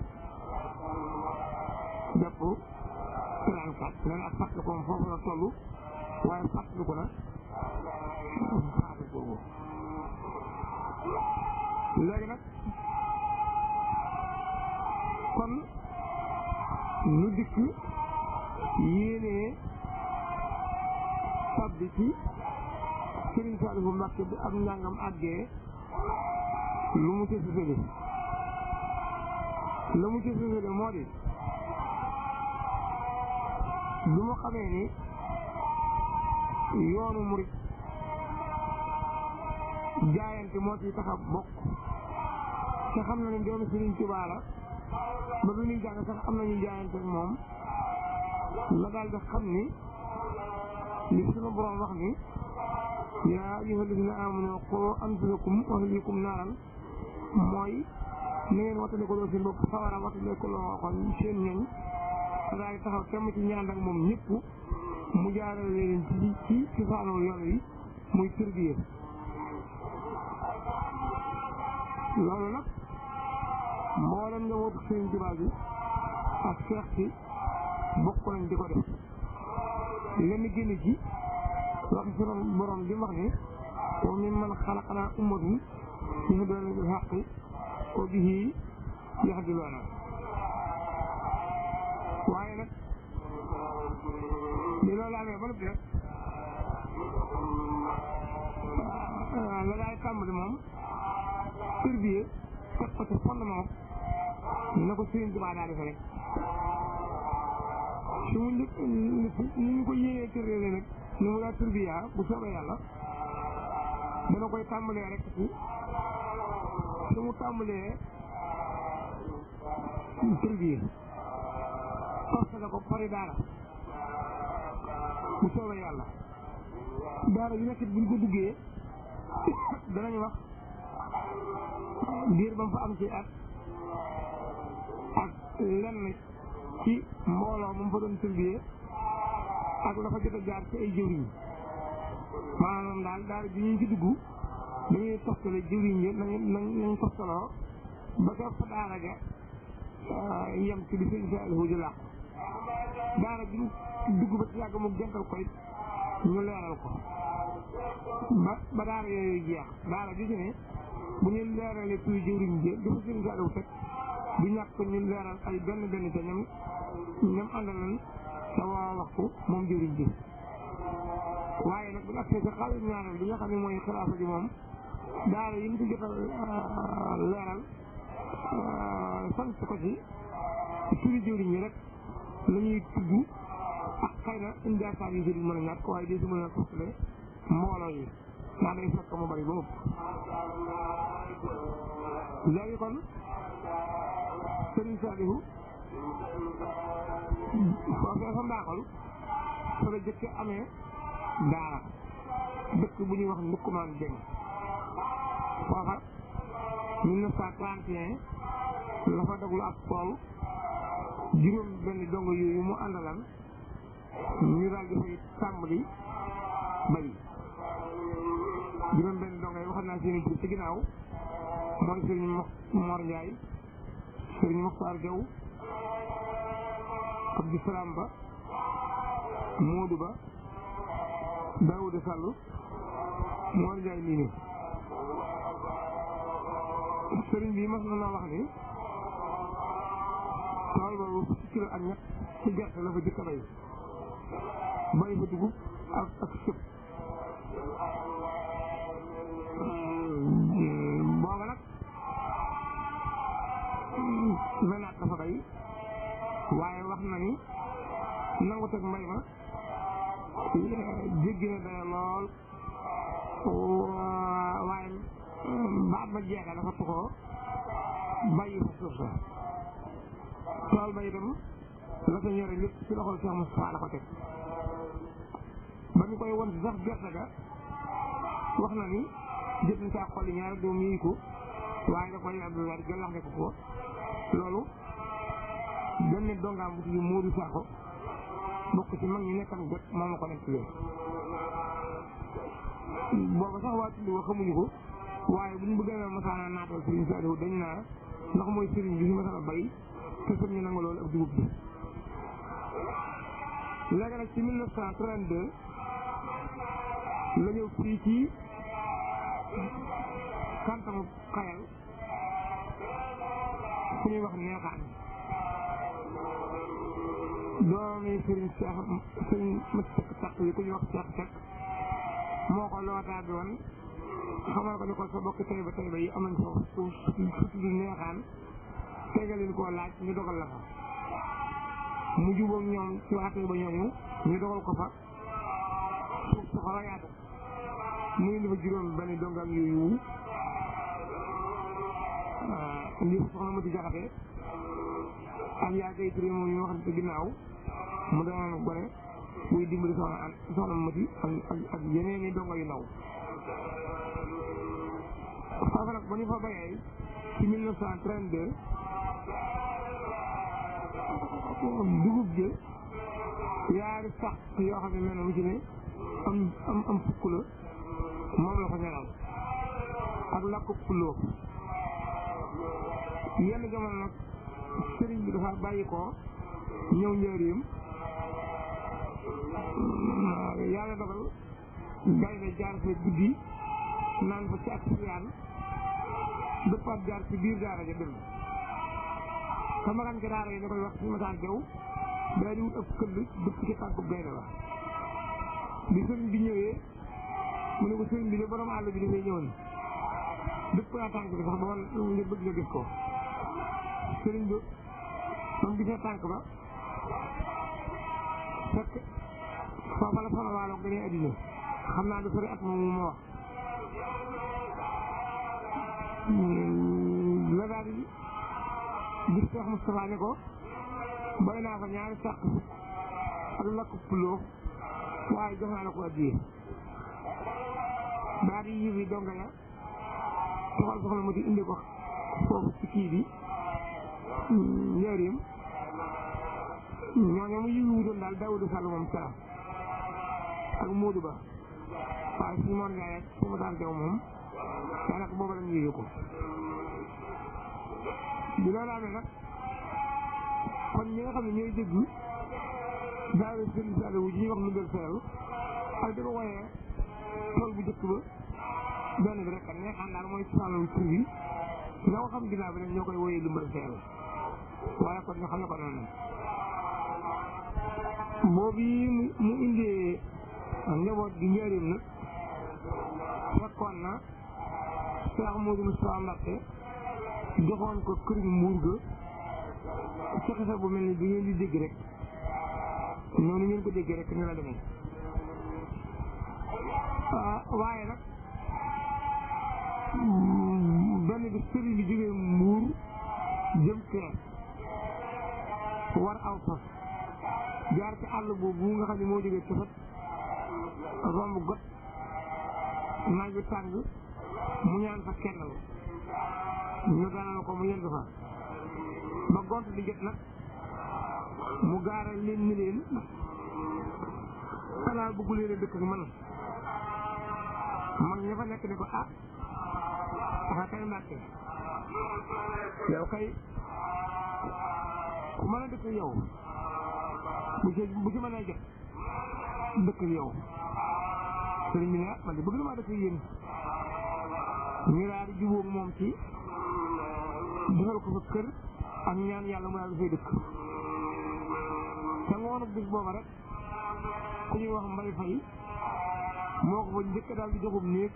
jàpp 34 nee na ak fàttalikoom foofu la toll waaye fàttaliku na xaatu boobu léegi nag kon nu dikk yéenee tabbi ci Serigne Saliou Mbacke bi ak njàngam àggee lu mu ci sësële moo di lu mu xamee ni yoonu murit jaayante moo ci tax a bokk te xam na ne doomu Serigne Touba la ba bi muy jàng sax am nañu jaayante ak moom la daal di xam ni li sunu borom wax ni yaa ayyuhal lazina aamanu qu anfusakum wa ahliikum naaran mooy na ngeen wattandikuloo seen bopp sawara wattandikuloo kon seen ñoñ daal di taxaw temm ci ñaan ak moom ñëpp mu jaarale leen ci cosaanu yoon wi muy tërbiya loolu nag mboolem njabootu Sëriñ Tuubaa bi ak seex si bokk nañ di ko def lenn génn ci wax sunu borom bi wax ne wa mimman xalaqnaa ummatan yahduuna bil haqqi wa bihi yahdiluuna waaye nag bi loolu amee ba noppi rek la daay tàmbali moom tërbiya teg ko ci fondement na ko Sëriñ Tuubaa daa defe rek su mu njëkk ni ñu ko yéenee tërbiya nag ni mu daa tërbiya bu soobee yàlla dana koy tàmbalee rek ci su mu tàmbalee tërbiya toftale ko pari daara bu soobee yàlla daara yu nekk buñ ko duggee danañ wax diir ba mu fa am ci at ak lenn ci mbooloo mu fa doon tërbiyee ak la fa jot a jaar ci ay jëwriñ maanaam daal daara bi ñu ci dugg dañuy toftale jëwriñ yi nañ toftaloo ba ko fa daara ja yem ci li sëñ Saalihu di làqu daara bi ñu dugg ba ci yàgg mu gental koy ñu leeral ko ba daara yooyu jeex daara bi ci ne bu ñu leeralee tuy jëwriñ ji dafa sëñ Saalihu teg du ñàkk ñu leeral ay benn te ñam àndaloon sa waa waxtu moom jëwriñ ji waaye nag bu ñu agsee sa xaalis ñaareel bi nga xam ne mooy xilaafa ji moom daara yi ñu ci jot a leeral sant ko ci turi jëwriñ ñi rek la ñuy tudd ak xëy na indiasaan yi si duñ mën a ñàkk waaye di si mën a toftale mbooloo yi naa day fekk mu bari ba ëpp léegi kon Sëriñ Saalihu foofee fa Mbaaxol fa la jëkk amee daara dëkk bu ñuy wax Ndukkumaan Jeng foofa 1931 la fa doglu ak tool juróom benn dongo yooyu mu àndalan ñu daal di fay tàmbali bay juróom benn dongo yi waxal naa seen tur ci ginnaaw mooy Sëriñ Mor Njaay Sëriñ Moxtaar Jaw Abdou Salaam Ba Moodu Ba Daawuda Sàll Mor Njaay mii sëriñ bi mas na noo wax ni tool boobu fukki kilo ak ñett ci gerte la fa jëkk a bay fa dugub ak sëb booba nag menaat dafa bay waaye wax na ni nangu teg mbay ma jéggi na daya lool waaye baat ma jeexee dafa tuxoo bàyyi fa suuf sa tool ba itam la ko ñore lépp ci loxol Cheikh Moustapha la ko teg ba ñu koy won sax gerte ga wax na ni jot na saa xolli ñaari doom yi ko waaye da koy Abdoulaye gàllax ne ko loolu benn dongaam bu tudd Modou Sakho bokk ci mag ñi nekkan got moom la ko nekk leen booba sax waa tudd wa xamuñu ko waaye bu ñu bëggee na masaana naatal Sëriñ Saalihu dañu naa ndax mooy sëriñ bi fi masana bay te sëñ ñu nangu loolu ak dugub bi léegi nag ci 1932 la ñëw fii ci kantamu Xayal fu ñuy wax Neexaan doomi Sëriñ Mat Sekk Takk yi ku ñuy wax Sekk Sekk moo ko lootaa bi woon xamal ko ni ko sa bokk Tayba yi am nañ foofu suuf su Neexaan tegal leen koo laaj ñu dogal la fa mu jubóog ñoom ci waa Tayba ñooñu ñu dogal ko fa suuf su xaw a yaatu mu indi fa juróom benn dongam yooyu indi fa soxna Mati Jaxate ak yaa kay turé moom ñu waxante ginnaaw mu doonoon gone buy dimbali soxna Mati ak yeneen i dongo yu ndaw foofu nag ba ñu fa bayee ci 1932 dugub ji yaari sax yoo xam ne mel na mu ci ne am fukk la moom la ko ñaanal ak lakk pulloo yenn jamono nag sëriñ bi dafa bàyyi ko ñëw njëriñam yàlla dogal gaynde jaar fa guddi naan fa ci ak siyaan dëppaat jaar ci biir daara ja dem sa magan ci daara yi da koy wax si mataan jaw daa di wut ab këll dëpp ci tànkub gaynde la bi sëriñ bi ñëwee mu ne ko sëriñ bi de borom àll bi dafay ñëwoon dëpp naa tànk bi sax ba man ngir bëgg nga gis ko sëriñ bi moom gisee tànk ba fekk foofa la sama waaloog dañuy addina xam naa du sori at moom ma wax la daal di gis Cheikh Moustapha ne ko boy naa fa ñaari sàq ak lakk puloo waaye jox naa la ko addiyee daal di yëfi donga ya toxal soxla ma di indi ko foofu ci kii bi njëriñam ñooñu mu yiwi wutoon daal Daouda Sall moom ca ak Modou Ba waaye suñu moon Ndiaye ak su ma daan teew moom daanaka booba lañ yëgee ko bi loolu amee nag kon ñi nga xam ne ñooy déglu daal di sëriñ Sall wu ñuy wax Ndoumbel Sall ak di ko wooyee tool bu njëkk ba benn bi rek ne xam daal mooy ci wàllu tur bi nga ko xam ginnaaw bi nag ñoo koy wooyee Ndoumbel Sall waaye kon ñu xam ne ko noonu boobu mu indee njaboot gi njëriñ nag fekkoon na Cheikh Modou Moustapha Mbacké joxoon ko kër Mbuur ga ci xisa bu mel ni bi ngeen di dégg rek noonu ngeen ko déggee rek ni la demee waaye nag benn bi sëriñ bi jógee Mbuur jëm Kees war aw fas jaar ci àll boobu nga xam ne moo jógee tefet romb got naaj bi tàng mu ñaan fa kennal ñu dalal ko mu yend fa ba gont di jot nag mu gaaral leen ni leen xanaa bëggu leen a dëkk ak man mag ña fa nekk ne ko dafa kay Mbàkke yow kay ku mën a dëkk yow bu ci mën a jot dëkk yow sëriñ bi ne man de bëgg na maa dëkk yéen ñu daal di jubóog moom ci defal ko fa kër ak ñaan yàlla mu daal di fay dëkk te ngoonu bis booba rek ku ñuy wax Mbay Fay moo ko fa njëkk daal di joxum néeg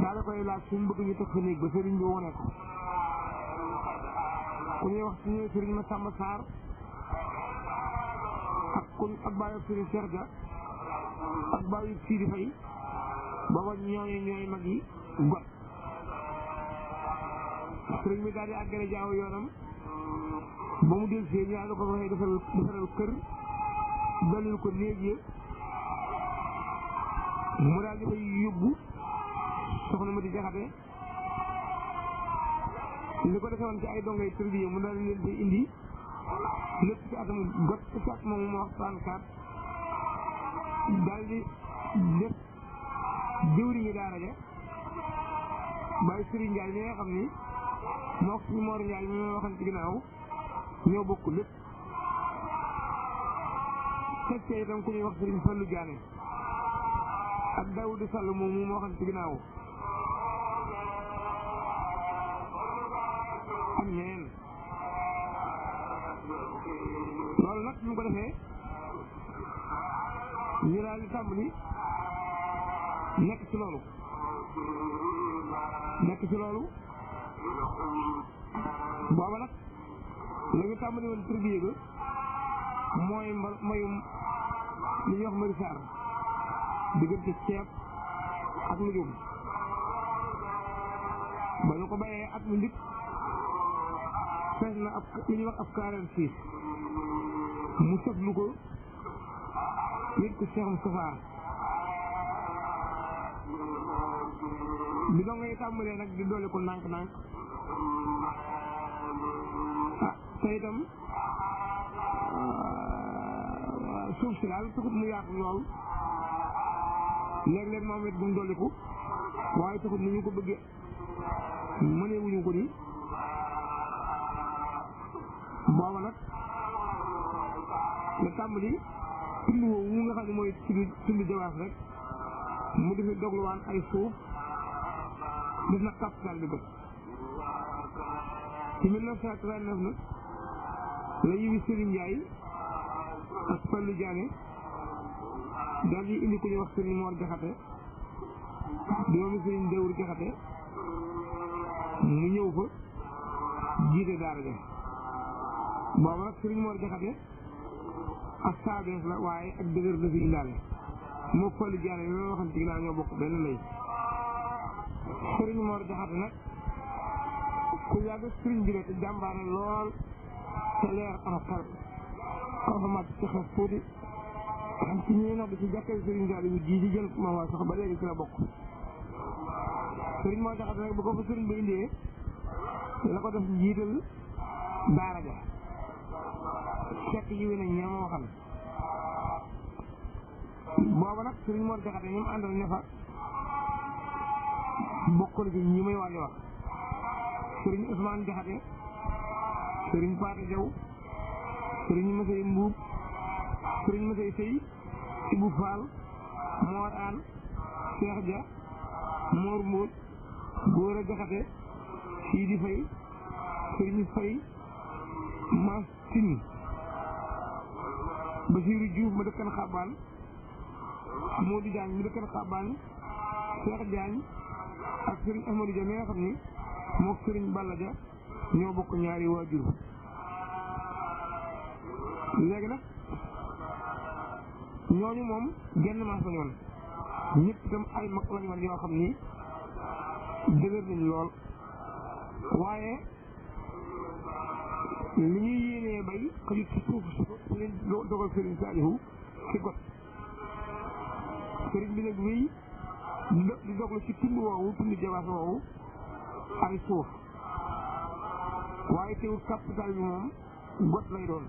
daal di koy laaj suñu bëgg ñu teg fa néeg ba sëriñ bi wone ko ku ñuy wax suñu sëriñ ma Samba Sarr ak bàyyi sëriñ Cheikh Dia ak bàyyi Sidi Fay booba ñooy mag yi got sëriñ bi daal di àggale jaaw yoonam ba mu del see ñaa ko waxee defaral kër dalil ko néeg yi mu daal di fay yóbbu soxna ma di jaxate li ko defe woon ci ay dongay tërbiye mu daal leen fay indi lépp ci atam got ci at moom mu wax 34 daal di def jëwriñu daara ja bàyyi Sëriñ Njaay mi nga xam ni moo ko suñu Moor Njaay mi ma waxoon ci ginnaaw ñoo bokk lépp teg ci itam ku ñuy wax Sëriñ Fallu Jaane ak Daouda Sall moom mu ma waxoon ci ginnaaw ak ñeneen loolu nag mu ko defee ñu daal di tàmbali nekk ci loolu booba nag la ñu tàmbali woon tribu ga mooy mayum li ñuy wax marisaar diggante ceeb ak lujum ba ñu ko bayee at mu njëkk fees na ab li ñuy wax ab 46 mu sëflu ko yëg ko Cheikh Moustapha bi doo ngay tàmbalee nag di doole ko ndànk-ndànk te itam suuf si daal taxut mu yaatu lool léeg-léeg moom it duñ dolliku waaye taxut ni ñu ko bëggee mëneewuñu ko ni booba nag la tàmbali tund woowu nga xam ne mooy tund Jawaas rek mu di fi dogluwaan ay suuf def na capital bi bët ci 1939 nag la yiwi Serigne Ndiaye ak Fallou Diané daal di indi ku ñuy wax Serigne Mor Jaxate doomi Serigne Dawur Jaxate mu ñëw fa jiite daara ja boobu nag Serigne Mor Jaxate ak saabees la waaye ak dëgër la fi indaale moo Fallou Diané bi ma waxoon ci ginnaaw ñoo bokk benn ndey Serigne Mor Jaxate nag ku yàgg Serigne bi la te jàmbaare lool te leer am xel xaw fa mat ci xel tuuti xam ci ñuy nodd ci jàkkee Serigne Saliou ji di jël ma waa sax ba léegi ci la bokk Serigne Mor Jaxate nag bu ko fa Serigne ba indee la ko def njiital daara ja fekk yi nañ ñoo ma waxal booba nag Serigne Mor Jaxate ñu mu àndal ne fa bokk na ci ñi may wàlli wax Serigne Ousmane Jaxate Serigne Paate Jaw Serigne Masey Mbuub Serigne Masey Sey Ibu Faal Moor Aan Cheikh Dia Moor Mbóot Góora Jaxate Sidi Fay Serigne Fay Maas Tini Basiiru Juuf ma dëkkan Xabaan Moodu Jaañ mi dëkkan Xabaan Cheikh Jaañ ak Serigne Ahmadou Dia mi nga xam ni mook Serigne Balla Dia ñoo bokk ñaari waajur léegi nag ñooñu moom genn maas lañu woon ñëpp itam ay mag lañu woon yoo xam ni dëgër nañ lool waaye li ñuy yéenee bay xajut ci suuf su leen dogal Serigne Saliou ci got Serigne bi nag wéy di doglu ci tund woowu tund Jawaas woowu ay suuf waaye teewul capital bi moom got lay doon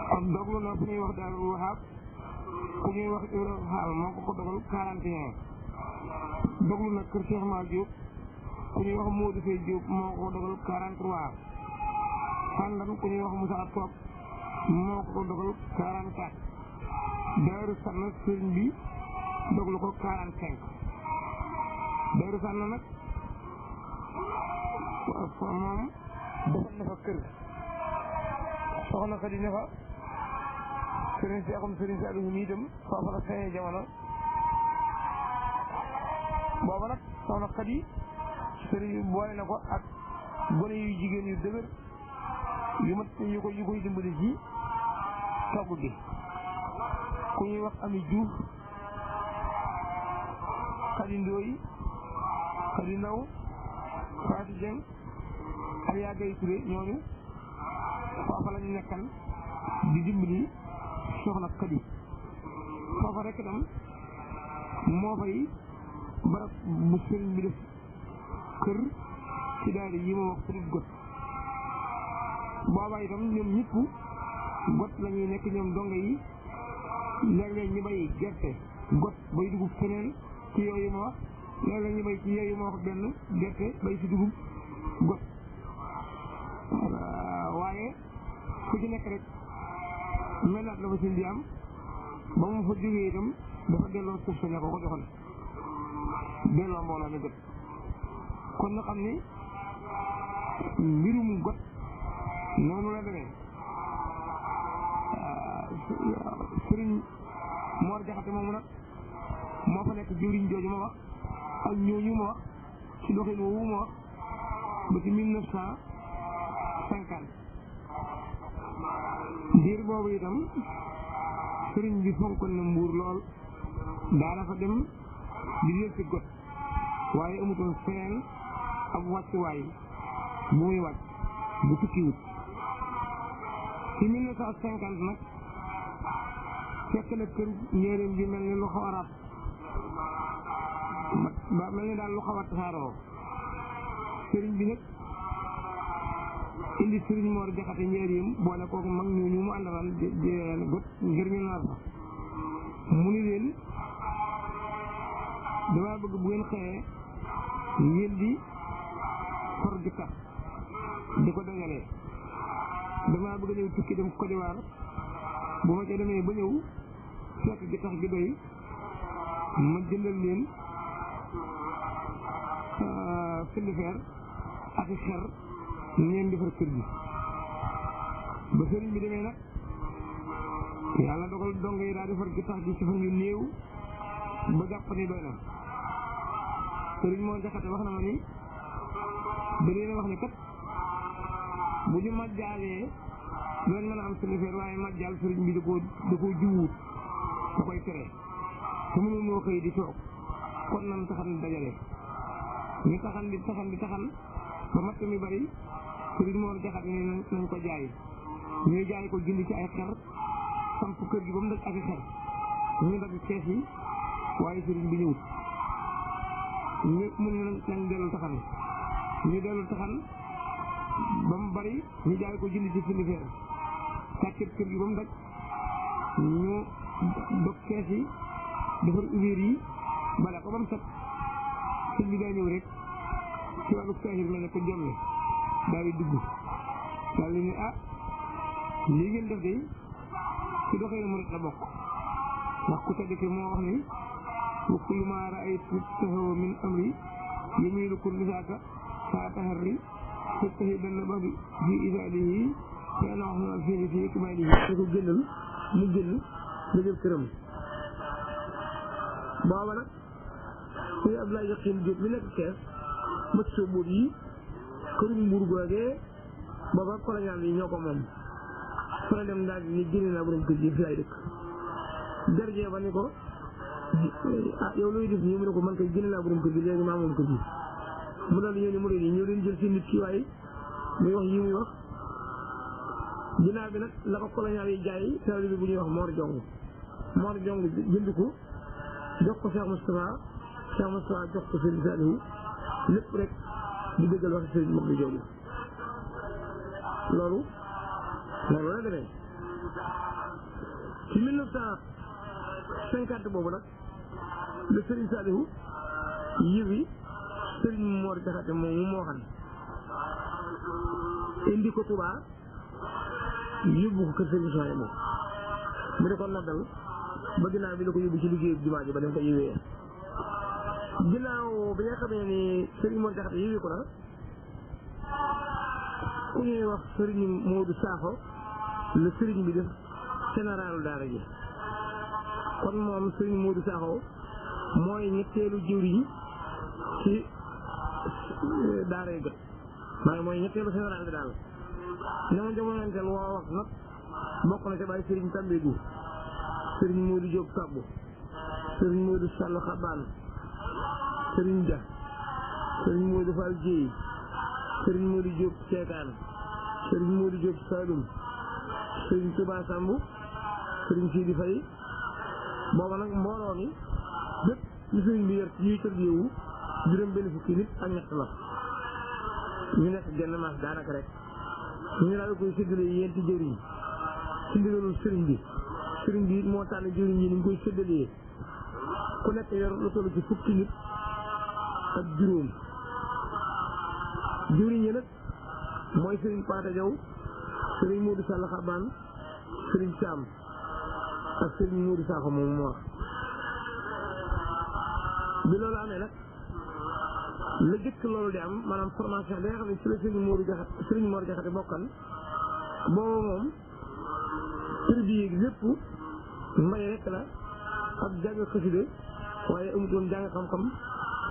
kon doglu na fu ñuy wax Daaru Wahab ku ñuy wax Ibrahima Fall moo ko dogal 41 doglu na kër Cheikh Mar Diop ku ñuy wax Modou Sey Diop moo ko dogal 43 Fandan ku ñuy wax Moussa Top moo ko dogal 44 Daaru Sanna sëriñ bi doglu ko 45 Daaru Sanna nag moom defal na fa kër soxna Xadi ne fa Serigne Cheikhoum Serigne Saliou mi itam foofa la feeñee jamono booba nag soxna Xadi Serigne bi boole na ko ak gone yu jigéen yu dëgër yu mat yu koy dimbali ci togg gi ku ñuy wax Ami Diouf Xadi Ndooy Xadi Ndaw Fatou Dieng ak yaa Gay Touré ñooñu foofa lañu nekkan di dimbali soxna Xadi foofa rek itam moo fay barab bu sëriñ bi def kër ci daal yi ma wax pour got booba itam ñoom ñëpp got la ñuy nekk ñoom donga yi léeg-léeg ñu bay gerte got bay dugub feneen ci yooyu ma wax léeg-léeg ñu bay ci yooyu ma wax benn gerte bay ci dugub got waaye ku ci nekk rek mel naat la fa seen di am ba mu fa jógee itam dafa delloo suuf sa ña ko joxoon delloo mbooloo mi got kon na xam ni mbirum got noonu la demee Sëriñ Mor Jaxate moomu nag moo fa nekk jëwriñ jooju ma wax ak ñooñu ma wax ci doxin woowu ma wax ba ci 1950 diir boobu itam sëriñ bi fonkoon na Mbuur lool daana fa dem di leen ci got waaye amutoon feneen ab wàccuwaay bu muy wàcc bu tukkiwut ci 1950 nag fekk na kër njëriñ bi mel ni lu xaw a rab ba mel ni daal lu xaw a tasaaroo sëriñ bi nag indi sëriñ Mor Jaxate njëriñam boole kooku mag ñu mu àndalaan di got ngir ñu naar fa mu ni leen damaa bëgg bu ngeen xëyee ngeen di for gi tax di ko dajalee damaa bëgg ñëw tukki dem Côte d'Ivoire bu ma ca demee ba ñëw fekk gi tax gi doy ma jëndal leen filifeer ak xer ngeen defar kër gi ba sëriñ bi demee nag yàlla dogal dong yi daa defar gi tax gi ci fan yu néew ba jàpp ni doy na sëriñ moo jaxate wax na ma ni da leen a wax ni kat bu ñu majjaalee doon mën a am filifeer waaye majjaal sëriñ bi da koo juwut da koy tere te mënul moo xëy di toog kon nan taxan dajale ñu taxan ba matt mi bari sëriñ moo jaxate ni nañ ko jaay ñuy jaay ko jënd ci ay xer samp kër gi ba mu daj ak xer ñu dagg kees yi waaye sëriñ bi ñëwut ñëpp mun nañ dellu taxan ñu dellu taxan ba mu bari ñu jaay ko jënd ci filifeer sàkket kër gi ba mu daj ñu dog kees yi defar ubéer yi bala ko ba mu set sëñ bi daa ñëw rek ci wàllu kaahir mel ne ko jomme daal di dugg daal di ne lii ngeen def de ci doxee murit la bokk ndax ku tedd ki moo wax ni wa kullu maa ra'aytu tahawa min amri yamiilu kullu zaaka saa taharri fajtahidan ba bi fi isaalihi te ana wax na fii fi ikmaalihi da ko génnal mu génn nga jël këram booba nag suñu Abdoulaye Yakhine Diop mi nekk kees mëcc soo buur yi kërum mbuur googee booba colonial yi ñoo ko moom fa la dem daal ni génne naa borom kër gi fi lay dëkk jarjee ba ni ko yow looy def nii mu ne ko man koy génne naa borom kër gi léegi maa moom kër gi mu daal ñëw ni mu yi ñëw leen jël seen nit ki waaye muy wax yi muy wax ginnaaw bi nag la ko colonial yi jaay tali bi bu ñuy wax Mor Jong jënd ko jox ko Cheikh Moustapha jox ko Serigne Saliou lépp rek di dëggal wax Serigne Mor jooju loolu la demee ci 1950 boobu nag le Serigne Saliou yiwi Serigne Mor Jaxate moomu moo xam indi ko Touba yóbbu ko kër Serigne Souhaïbou moom mu ne ko noddal ba ginnaaw bi la ko yóbbu ci liggéeyu jumaa ji ba dem ko yiwee ginnaaw bi nga xamee ni Serigne Mor Jaxate yiwee ko na ku ñuy wax Serigne Modou Sakho le Serigne bi def généralu daara ji kon moom Serigne Modou Sakho mooy ñetteelu jëwriñ ci daara yi jot maanaam mooy ñetteelu général bi daal ñoo jamonanteel woo wax nag bokk na ca bàyyi Serigne Tambédou Serigne Modou Diop Kabou Serigne Modou Sall Xabaan Serigne Dia Serigne Modou Fall Dieye Serigne Modou Diop Ceekaan Serigne Modou Diop Saloum Serigne Touba Sambu Serigne Sidi Faye booba nag mbooloo mi bépp ñu Serigne bi yor ci ñuy kër yeewu juróom benn fukki nit ak ñett la ñu nekk genn maas daanaka rek ñu daal koy séddale yéen ci jëriñ ci ndigalul sëriñ bi moo tànn jëriñ yi ni ñu koy séddalee ku nekk yor lu toll ci fukki nit ak juróom jëriñ yi nag mooy sëriñ Paata Jaw sëriñ Modou Sall Xabaan sëriñ Caam ak sëriñ Modou Sakho moom moo wax bi loolu amee nag la jëkk loolu di am maanaam formation bi nga xam ne ci la sëriñ Mor Jaxate bokkan boobu moom tërbiye gi lépp mbay rek la ak jàng xasida waaye amutoon jàng xam-xam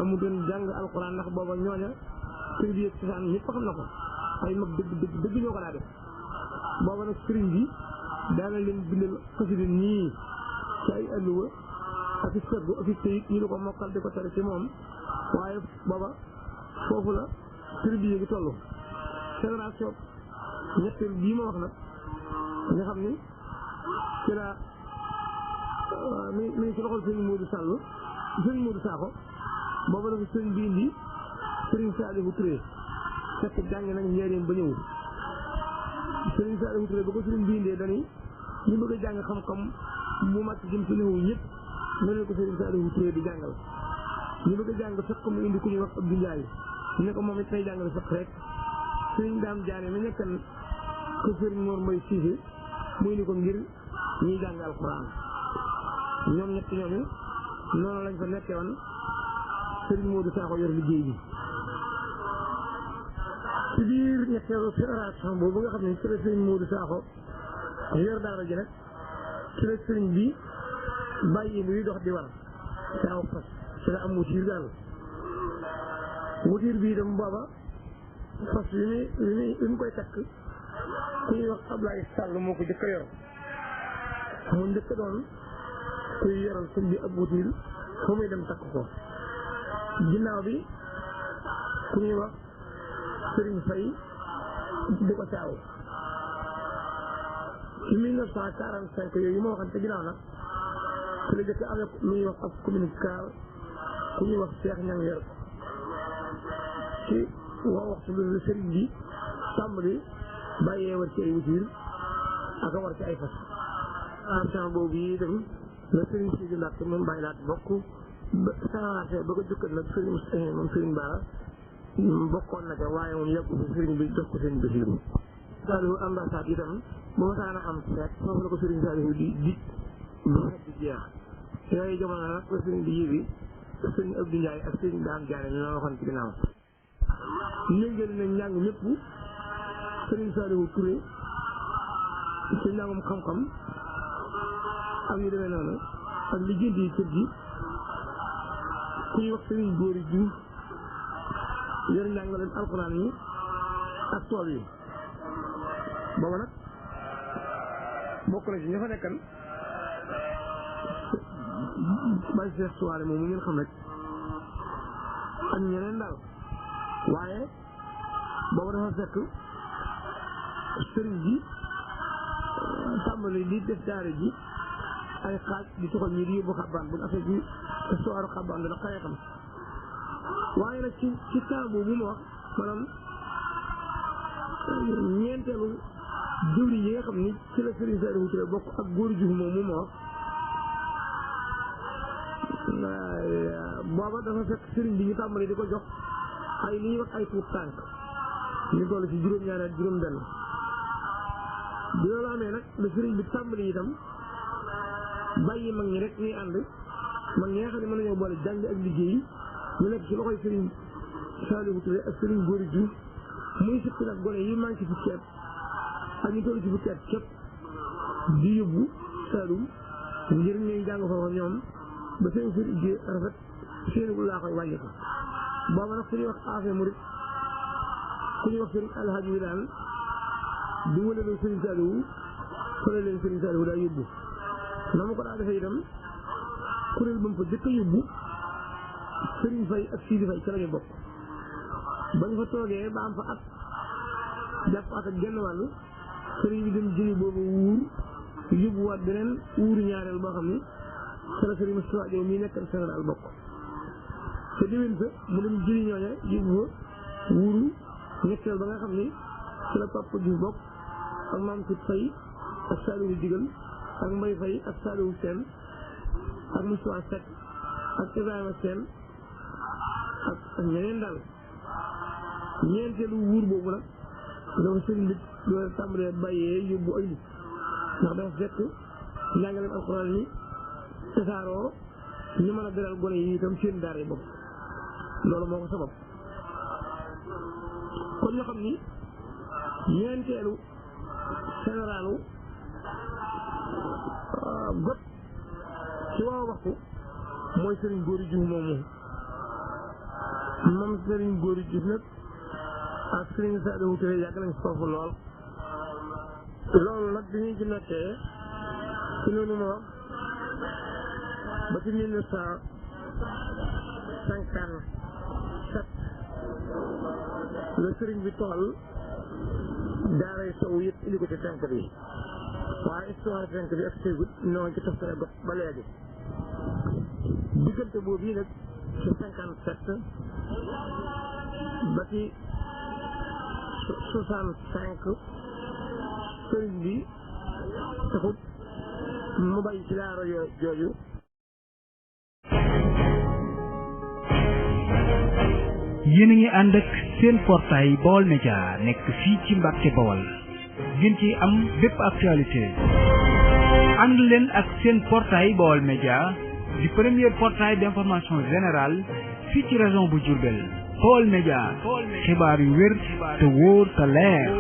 amutoon jàng alxuraan ndax booba ñooña tërbiye ci saan ñëpp xam na ko ay mag dëgg ñoo ko daa def booba nag sëriñ bi daana leen bindal xasida nii ci ay alluwa ak i feggu ak i këyit ñu di ko mokkal di ko tere ci moom waaye booba foofu la tërbiye gi toll génération ñetteel bii ma wax nag nga xam ni ci la mi ci loxol sëriñ Modou Sakho booba dafa sëriñ bi indi sëriñ Saliou Touré fekk jàng nañ njëriñ ba ñëw Sëriñ Saliou Touré ba ko sëriñ bi indee dañuy ñu bëgg a jàng xam-xam bu mat jëm ci néew ñëpp ne leen ko Sëriñ Saliou Touré di jàngal ñu bëgg a jàng fekk mu indi ku ñuy wax Abdou Ndiaye ñu ne ko moom it tey jàngale fekk rek sëriñ Daam Jaane mi nekkan ko sëriñ Mor Mbay Siise mu indi ko ngir ñuy jàng alxuraan ñoom ñett ñooñu noonu lañ fa nekkee woon sëriñ Modou Sakho yor liggéey bi ci biir ñetteelu fédération boobu nga xam ne ci la sëriñ Modou Sakho yor daara ji nag ci la sëriñ bi bàyyi muy dox di war saaw fas ci la am wutiir daal wutiir bii dem booba fas bi mu koy takk ku ñuy wax Ablaye Sall moo ko jëkk a yor mu njëkk doon kuy yoral sëñ bi ab wutiir fa muy dem takk ko ginnaaw bi ku ñuy wax Sëriñ Fay di ko saaw ci 1945 yooyu ma waxante ginnaaw nag ci la jëkk amee lu ñuy wax ab communicateur ku ñuy wax Cheikh Ñang yor ci woo waxtu bi sëriñ bi tàmbali bàyyee war ci ay wutiir ak a war ci ay fas argent boobu yi itam la sëriñ Sidi Mbàkke moom bàyyi laat bokk ba sanse ba ko jukkat nag sëriñ moom sëriñ Bara bokkoon na ca waaye moom yàggu fi sëriñ bi jox ko sëriñ Basiru Saliou ambassade itam bu ma saana am seet foofu la ko sëriñ Saliou di dit bu fekk di jeex yooyu jamono nag la sëriñ bi yébi sëriñ Abdou Ndiaye ak sëriñ Dame Diané ñu la waxoon ci ginnaaw léegi nañ njàng ñëpp sëriñ Saliou Touré ci njàngum xam-xam ak yu demee noonu ak li jënd yi kër gi ku ñuy wax sëriñ Góori Diouf yor njàngaleem alxuraan yi ak tool yi booba nag bokk na ci ña fa nekkan bay Cheikh Souare moom mu ngeen xam rek ak ñeneen daal waaye booba dafa fekk sëriñ bi tàmbali di def daara ji ay xaaj di toxal ñi di yóbbu xabbaan bu affaire bi histoire xabbaan dana xaree xam waaye nag ci temps boobu ma wax maanaam ñeenteelu jëwriñ yi nga xam ni ci la Sëriñ Saliou Touré bokk ak Góor Juuf moom mu ma wax booba dafa fekk sëriñ bi ñu tàmbali di ko jox ay li ñuy wax ay tuut tànk ñu toll ci juróom-ñaari at juróom-benn bi loolu amee nag la sëriñ bi tàmbali itam bàyyi mag ñi rek ñuy ànd mag ñi nga xam ne mën nañoo boole jàng ak liggéey ñu nekk ci loxoy Sëriñ Saliou Touré ak Sëriñ Góor Juuf muy sukki nag gone yi manqué fukki at ak ñu toll ci fukki at képp di yóbbu Saloum ngir ñuy jàng foofa ñoom ba seen kër iggee rafet seen gu laa koy wàññi ko booba nag ku ñuy wax affaire murit ku ñuy wax Sëriñ Alhaji wi daan di wële leen Sëriñ Saliou fële leen Sëriñ Saliou daa yóbbu na ma ko daa defee itam kuréel ba mu fa jëkk a yóbbu Sëriñ Fay ak Sidi Fay ca lañu bokk ba ñu fa toogee ba am fa at jàpp at ak genn wàll sëriñ bi dem jëli boobu wuur yóbbuwaat beneen wuuru ñaareel boo xam ni ca la sëriñ Moustapha Diop mii nekkal Sénégal bokk te déwén sa mu dem jëli ñooña yóbbu fa wuuru ñetteel ba nga xam ni ci la Papa Diouf bokk ak Maam Sit Fay ak Saliou Digal ak Mbay Fay ak Saliou Sène ak Moustapha Seck ak Ibrahima Sène ak ñeneen daal ñeenteelu wuur boobu nag dafa sëriñ bi doo tàmbalee bàyyee yóbbu ay nit ndax dafa fekk njàngaleem alxuraan ni tasaaroo ñu mën a beral gone yi itam seen daara yi bopp loolu moo ko sabab kon ñoo xam ni ñeenteelu généralu got ci waaw waxtu mooy sëriñ Góori Juuf moomu moom sëriñ Góori Juuf nag ak Sëriñ Saliou Touré yàgg nañ foofu lool loolu nag dañuy ci nekkee ci noonu ma wax ba ci 1957 la sëriñ bi toxal daaray sow yëpp indi ko ci tenk bi waaye histoire tenk bi ak ségut ñoo ngi ci toftale got ba léegi diggante boobu yi nag ci 57 ba ci 65 sëriñ bi taxut mu bàyyi ci daara jooju yéen a ngi ànd ak seen portail Baol Média nekk fii ci Mbàkke Bawol ngeen ci am bépp actualité ànd leen ak seen portail Baol Média di premier portail d'information générale fii ci région bu Diourbel Baol Média xibaar yu wér te wóor te leer